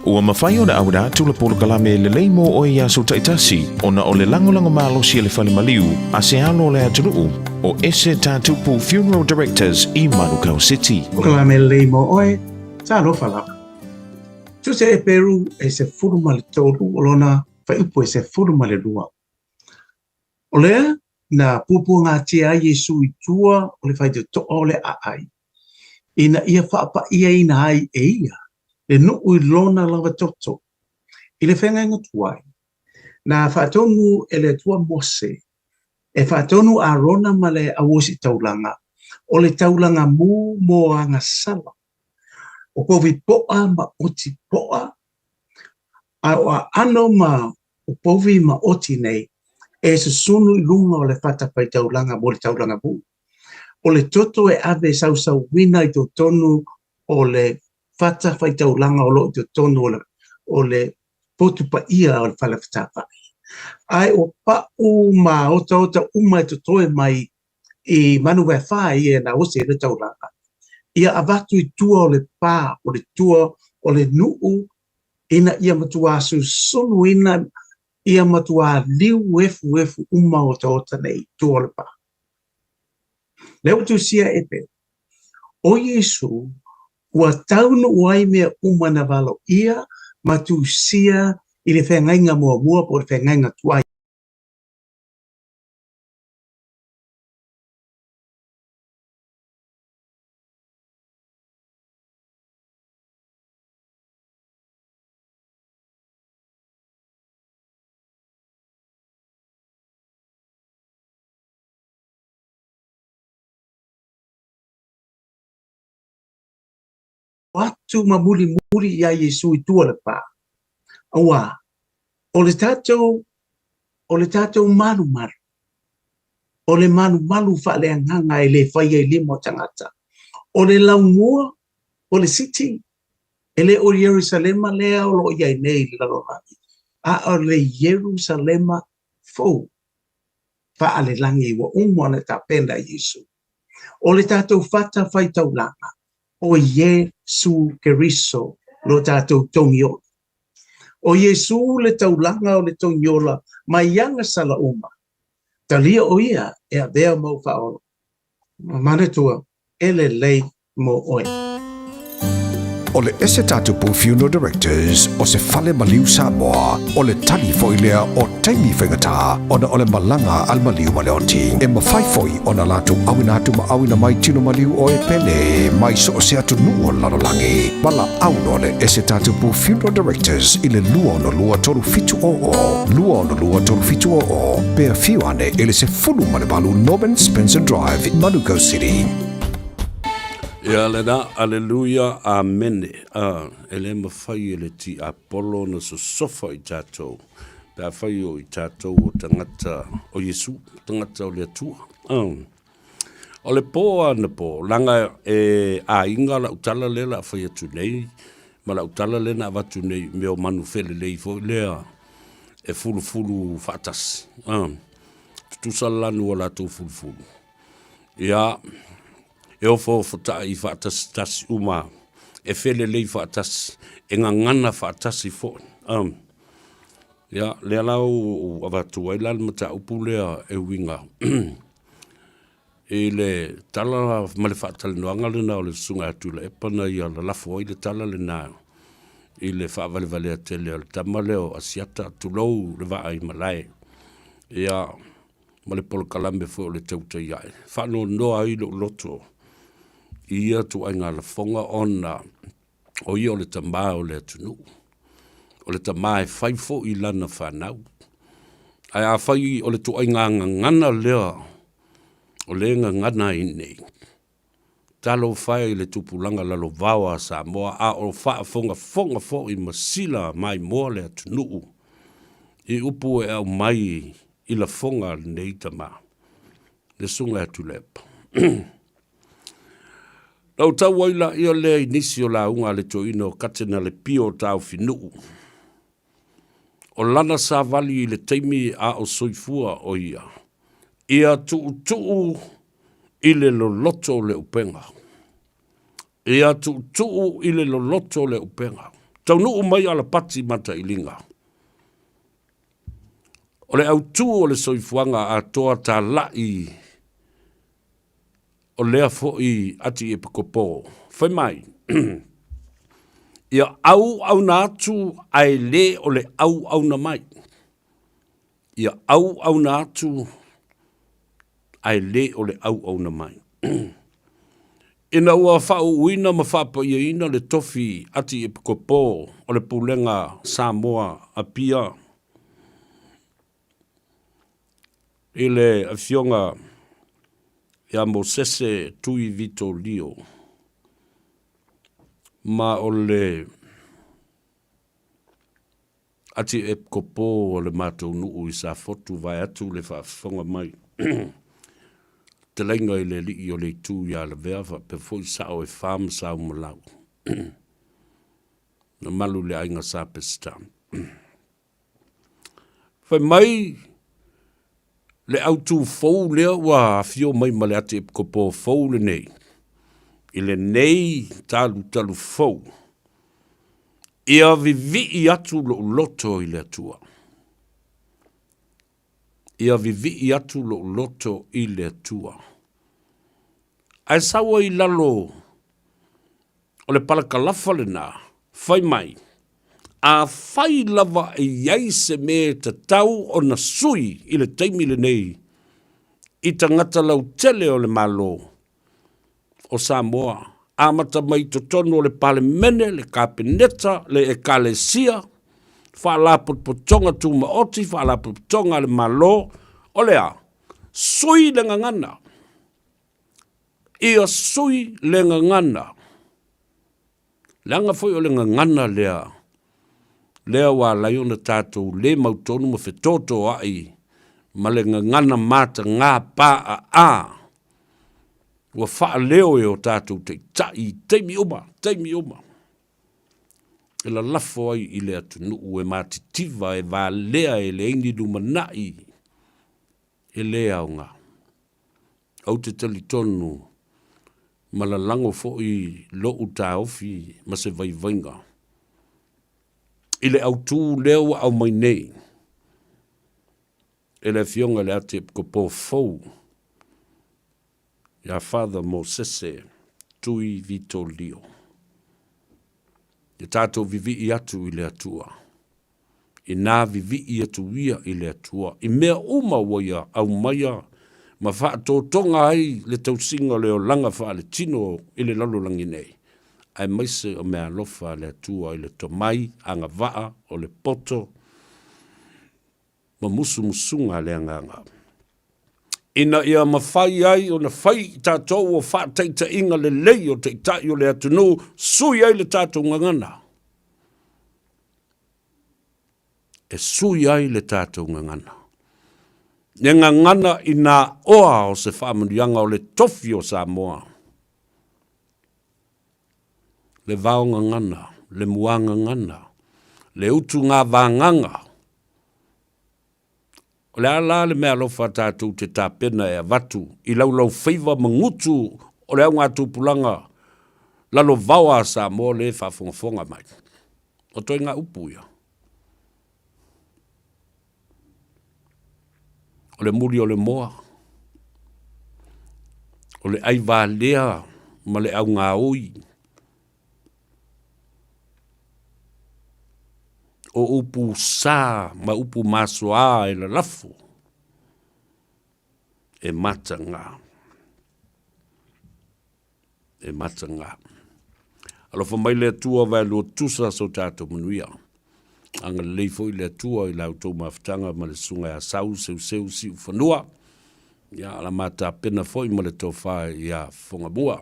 Ua mafai ona auina atu le polokalame lelei mo oe i aso taitasi ona o le lagolago malosi a le fale maliu a se alo o le atunuu o Ese Tatupu Funeral Directors i Manukau City. Polokalame lelei mo oe, talofa lava. Tusa Eperu e 13 o lona fuaiupu e 12. O lea na puapuagatia ai Iesu i tua o le faitotoa o le aai, ina ia faapa'iaina ai e ia le nuu i lona lava toto. I le feagaiga tuai, na faatonu e le Atua Mose e faatonu Arona ma le auositaulaga o le taulaga mu mo agasala, o povi po'a ma oti po'a, a o aano ma o povi ma oti nei e susunu i luga o le fatafaitaulaga mo le taulaga mu. O le toto e ave sausauina i totonu o le fatafaitaulaga o lo o i totonu o le, o le potu paia o le fale fetāfa'i. Ae o pa'u ma otaota uma e totoe mai i Manuvaefā ia na osi ai le taulaga, ia avatu i tua o le pā, o le tua o le nu'u ina ia matuā susunuina, ia matuā liu efuefu uma otaota nei i tua o le pā. Lea ua tusia e Peru, ʻO Iesū, ua taunuu ai mea uma na valoia ma tusia i le feagaiga muamua po o le feagaiga tuai. Atu ma mulimuli iā Iesū i tua o le pā, auā, o le tatou, o le tatou malumalu, o le malumalu faaleagaga e le faia i lima o tagata, o le laumua, o le siti, e le o Ierusalema lea o lo o i ai nei i le lalolagi, a o le Ierusalema fou faalelagi ua uma ona tapena e Iesu. O le tatou fata faitaulaga, o Iesu Keriso lo tatou togiola. O Iesu le taulaga o le togiola mai agasala uma. Talia o ia e avea mau faaola. Manatua, e lelei mo oe. O le Ese Tatupu Funeral Directors o se fale maliu Samoa, o le tali foi lea o taimi faigata ona o le malaga a le maliu ma le oti. E mafai foi ona latou auina atu ma auina mai tino maliu o e pele mai so o se atunuu o le lalolagi. Valaau loa le Ese Tatupu Funeral Directors i le 262 3700, 262 3700, pe afio ane i le 18 Norman Spencer Drive, Manukau City. Ia lena, aleluia, amene. A, e le mawhai e le tiapolo ona sosofa i tatou, pe afai o i tatou o tagata o Iesu, tagata o le Atua. A, o le pō anapo, leaga e aiga lau tala lea o le a fai atu nei, ma lau tala lea na avatu nei i mea o manu felelei foi lea e fulufulu faatasi. A, tutusa le lanu o latou fulufulu. Ia, e ofaofotaʻi faatasitasi uma, e felelei faatasi, e gagana faatasi foi. Ia, lea la ua avatu ai la le mataupu lea e uiga i le tala ma le faatalanoaga lena o le Susuga ia Tuilaepa na ia lalafo ai le tala lena i le faavalevalea tele o le tama lea o Asiata, tulou le vaa i malae. Ia, ma le polokalame foi o le tautai ae. Faanoanoa ai lou loto i ia ituaiga lafoga ona o ia o le tamā o le atunuu. O le tamā e fai foi i lana fanau. Ae afai o le ituaiga gagana lea o lea e gagana ai nei, Talofa e i le tupulaga lalovaoa a Samoa a o faafogafoga foi ma sila maimoa le atunuu i upu e aumai i lafoga a lenei tama, le Susuga ia Tuilaepa. Na ou tau ai laia lea i nisi o lauga a le toeaina o Katenale Pio Taofinuu. O lana savali i le taimi a o soifua o ia, ia tuutuu i le loloto o le upega. Ia tuutuu i le loloto o le upega. Taunuu mai alapati matailiga. O le autu o le soifuaga atoa talai o lea foi ati epikopo. Fai mai, ia auauna atu ae le o le auauna mai. Ia auauna atu ae le o le auauna mai. Ina ua faauuina ma faapaiaina le tofi ati epikopo o le Pulega Samoa Apia i le Afioga ia Mosese Tui Vito Lio, ma o le Atiepkopo o le matou nuu i Safotu vaeatu le faafofoga mai Telaiga i le alii o le itu ia Lavea faapea foi sao e fa ma Saumalau mamalu i le aiga Sa Peseta. Fai mai le autu fou lea ua afio mai ma le Atiepkopo fou lenei i lenei talutalu fou Ia vivii atu lou loto i le Atua. Ia vivii atu lou loto i le Atua. Ae sau ai i lalo o le palakalafa lena, fai mai, Afai lava e i ai se mea e tatau ona sui i le taimi lenei i tagata lautele o le Malo, o Samoa, amata mai i totonu o le Palemene, le Kapeneta, le Ekalesia, Faalapotopotoga Tumaoti, Faalapotopotoga a le Malo, o le a? Sui le gagana. Ia sui le gagana. Leaga foi o le gagana lea, lea ua ala ai ona tatou le mautonu ma fetotoai ma le gagana mataga paaa ua faaleo e o tatou taitai i taimi uma, taimi uma, e lalafo ai i le atunuu e matitiva, e valea, e leai ni lumanai, e le aoga. Ou te talitonu ma lalago foi lou taofi ma se vaivaiga i le autu lea ua aumai nei e le Afioga i le Atiepikopo fou ia Father Mosese Tui Vito Lio. Ia tatou vivii atu i le Atua. Inā vivii atu ia i le Atua i mea uma ua ia aumaia ma faatotoga ai le tausiga o le olaga faaletino i le lalolagi nei, aemaise o meaalofa a le Atua i le tomai, agavaa, o le poto, ma musumusuga a le Agaga, ina ia mafai ai ona fai i tatou o faataitaiga lelei o Taitai o le atunuu, sui ai le tatou gagana. E sui ai le tatou gagana. Le gagana i nā oa o se faamanuiaga o le tofi o Samoa. Le vao gagana, le mua gagana, le utu gavagaga. O le a la le meaalofa tatou te tapena e avatu i laulaufaiva ma gutu o le augatupulaga lalovaoa a Samoa lea e faafogafoga mai. O toega upu ia. O le muli o le moa, o le ai valea ma le augaoi, o upu sa ma upu masoa e lalafo, e mataga. E mataga. Alofa mai le Atua vaelua tusa so tatou manuia. Agalelei foi le Atua i la outou mafutaga ma le susuga ia Sau Seuseu Siufanua. Ia, la matapena foi ma le tofa ia Fogamua.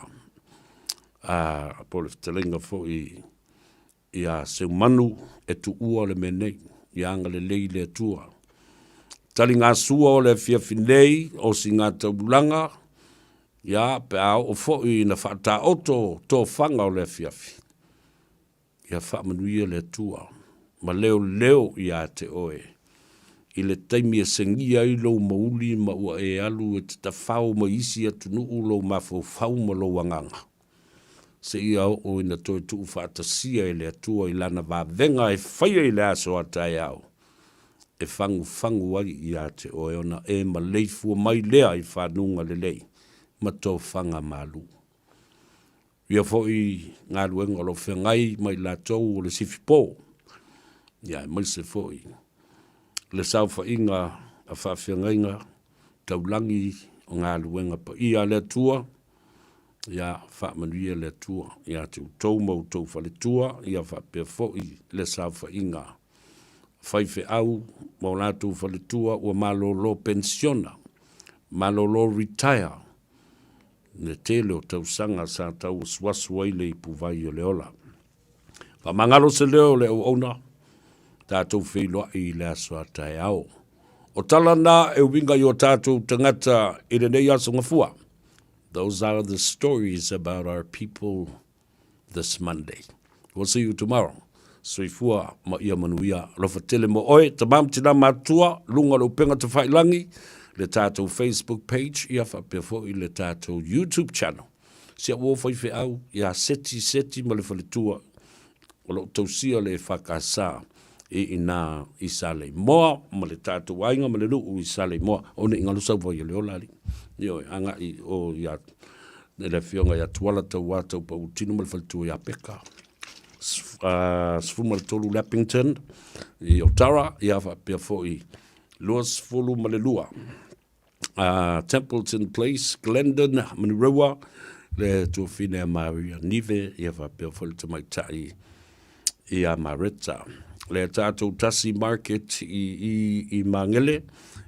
A, po o le fetalaiga foi ia Seumanu e tuua le mea nei. Ia agalelei le Atua. Taligasua o le afiafi nei o Sigataulaga, ia, pe a oo foi ina faataoto tofaga o le afiafi, ia faamanuia le Atua. ma leoleo iā te oe i le taimi e segia ai lou mauli ma ua e alu e te tafao mai isi atunuu lou mafaufau ma lou agaga, seia oo ina toe tuufaatasia e le Atua i Lana vavega e faia i le aso a taeao, e fagufagu ai iā te oe ona e maleifua mai lea i fanuga lelei ma tofaga malu. Ia foi galuega o lo o feagai ma i latou o le sifipo, ia aemaise foi le saofaiga a faafeagaiga taulagi o galuega paia a le Atua, ia faamanuia le Atua ia te outou ma outou faletua, ia faapea foi le saofaiga faifeau ma o latou faletua ua malolo penisiona, malolo retire, le tele o tausaga sa tauasuasu ai le ipuvai o le ola. Faamagalo se leo o le auauna, tatou feiloai i le aso a taeao. O tala na e uiga i o tatou tagata i lenei aso gafua. Those are the stories about our people this Monday. We'll see you tomorrow. Soifua ma ia manuia. Alofa tele mo oe, tama ma tina matua, luga o le upega tafailangi, le tatou Facebook page, ia faapea foi le tatou YouTube channel. Si au o faifeau, ia Seti Seti ma le faletua, o lo o tausia le EFKS i ina i Saleimoa ma le tatou aiga ma le nuu i Saleimoa. O ne i galo sau vai o le ola alii. Ioe, agai o ia le afioga ia Tuala Tauā Taupautino ma le faletua ia Peka. 13 Leppington i Otara, ia faapea foi 22 Templeton Place, Glendon, Manurewa, le tuafine a Maria Nive, ia faapea foi le tamaitai ia Mareta. Le tatou tasi market i, i, i Magele,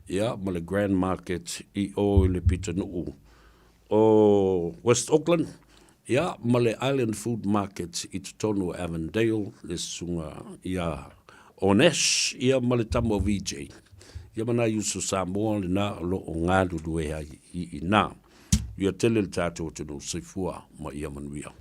ia, ma le Grand Market i o i le pitanuu o West Auckland, ia, ma le Island Food Market i totonu o Avondale, le susuga ia Onesh, ia ma le tama o VJ. Ia ma nai uso Samoa lena o lo o galulue ai i ina. Ia tele le tatou atunuu soifua ma ia manuia.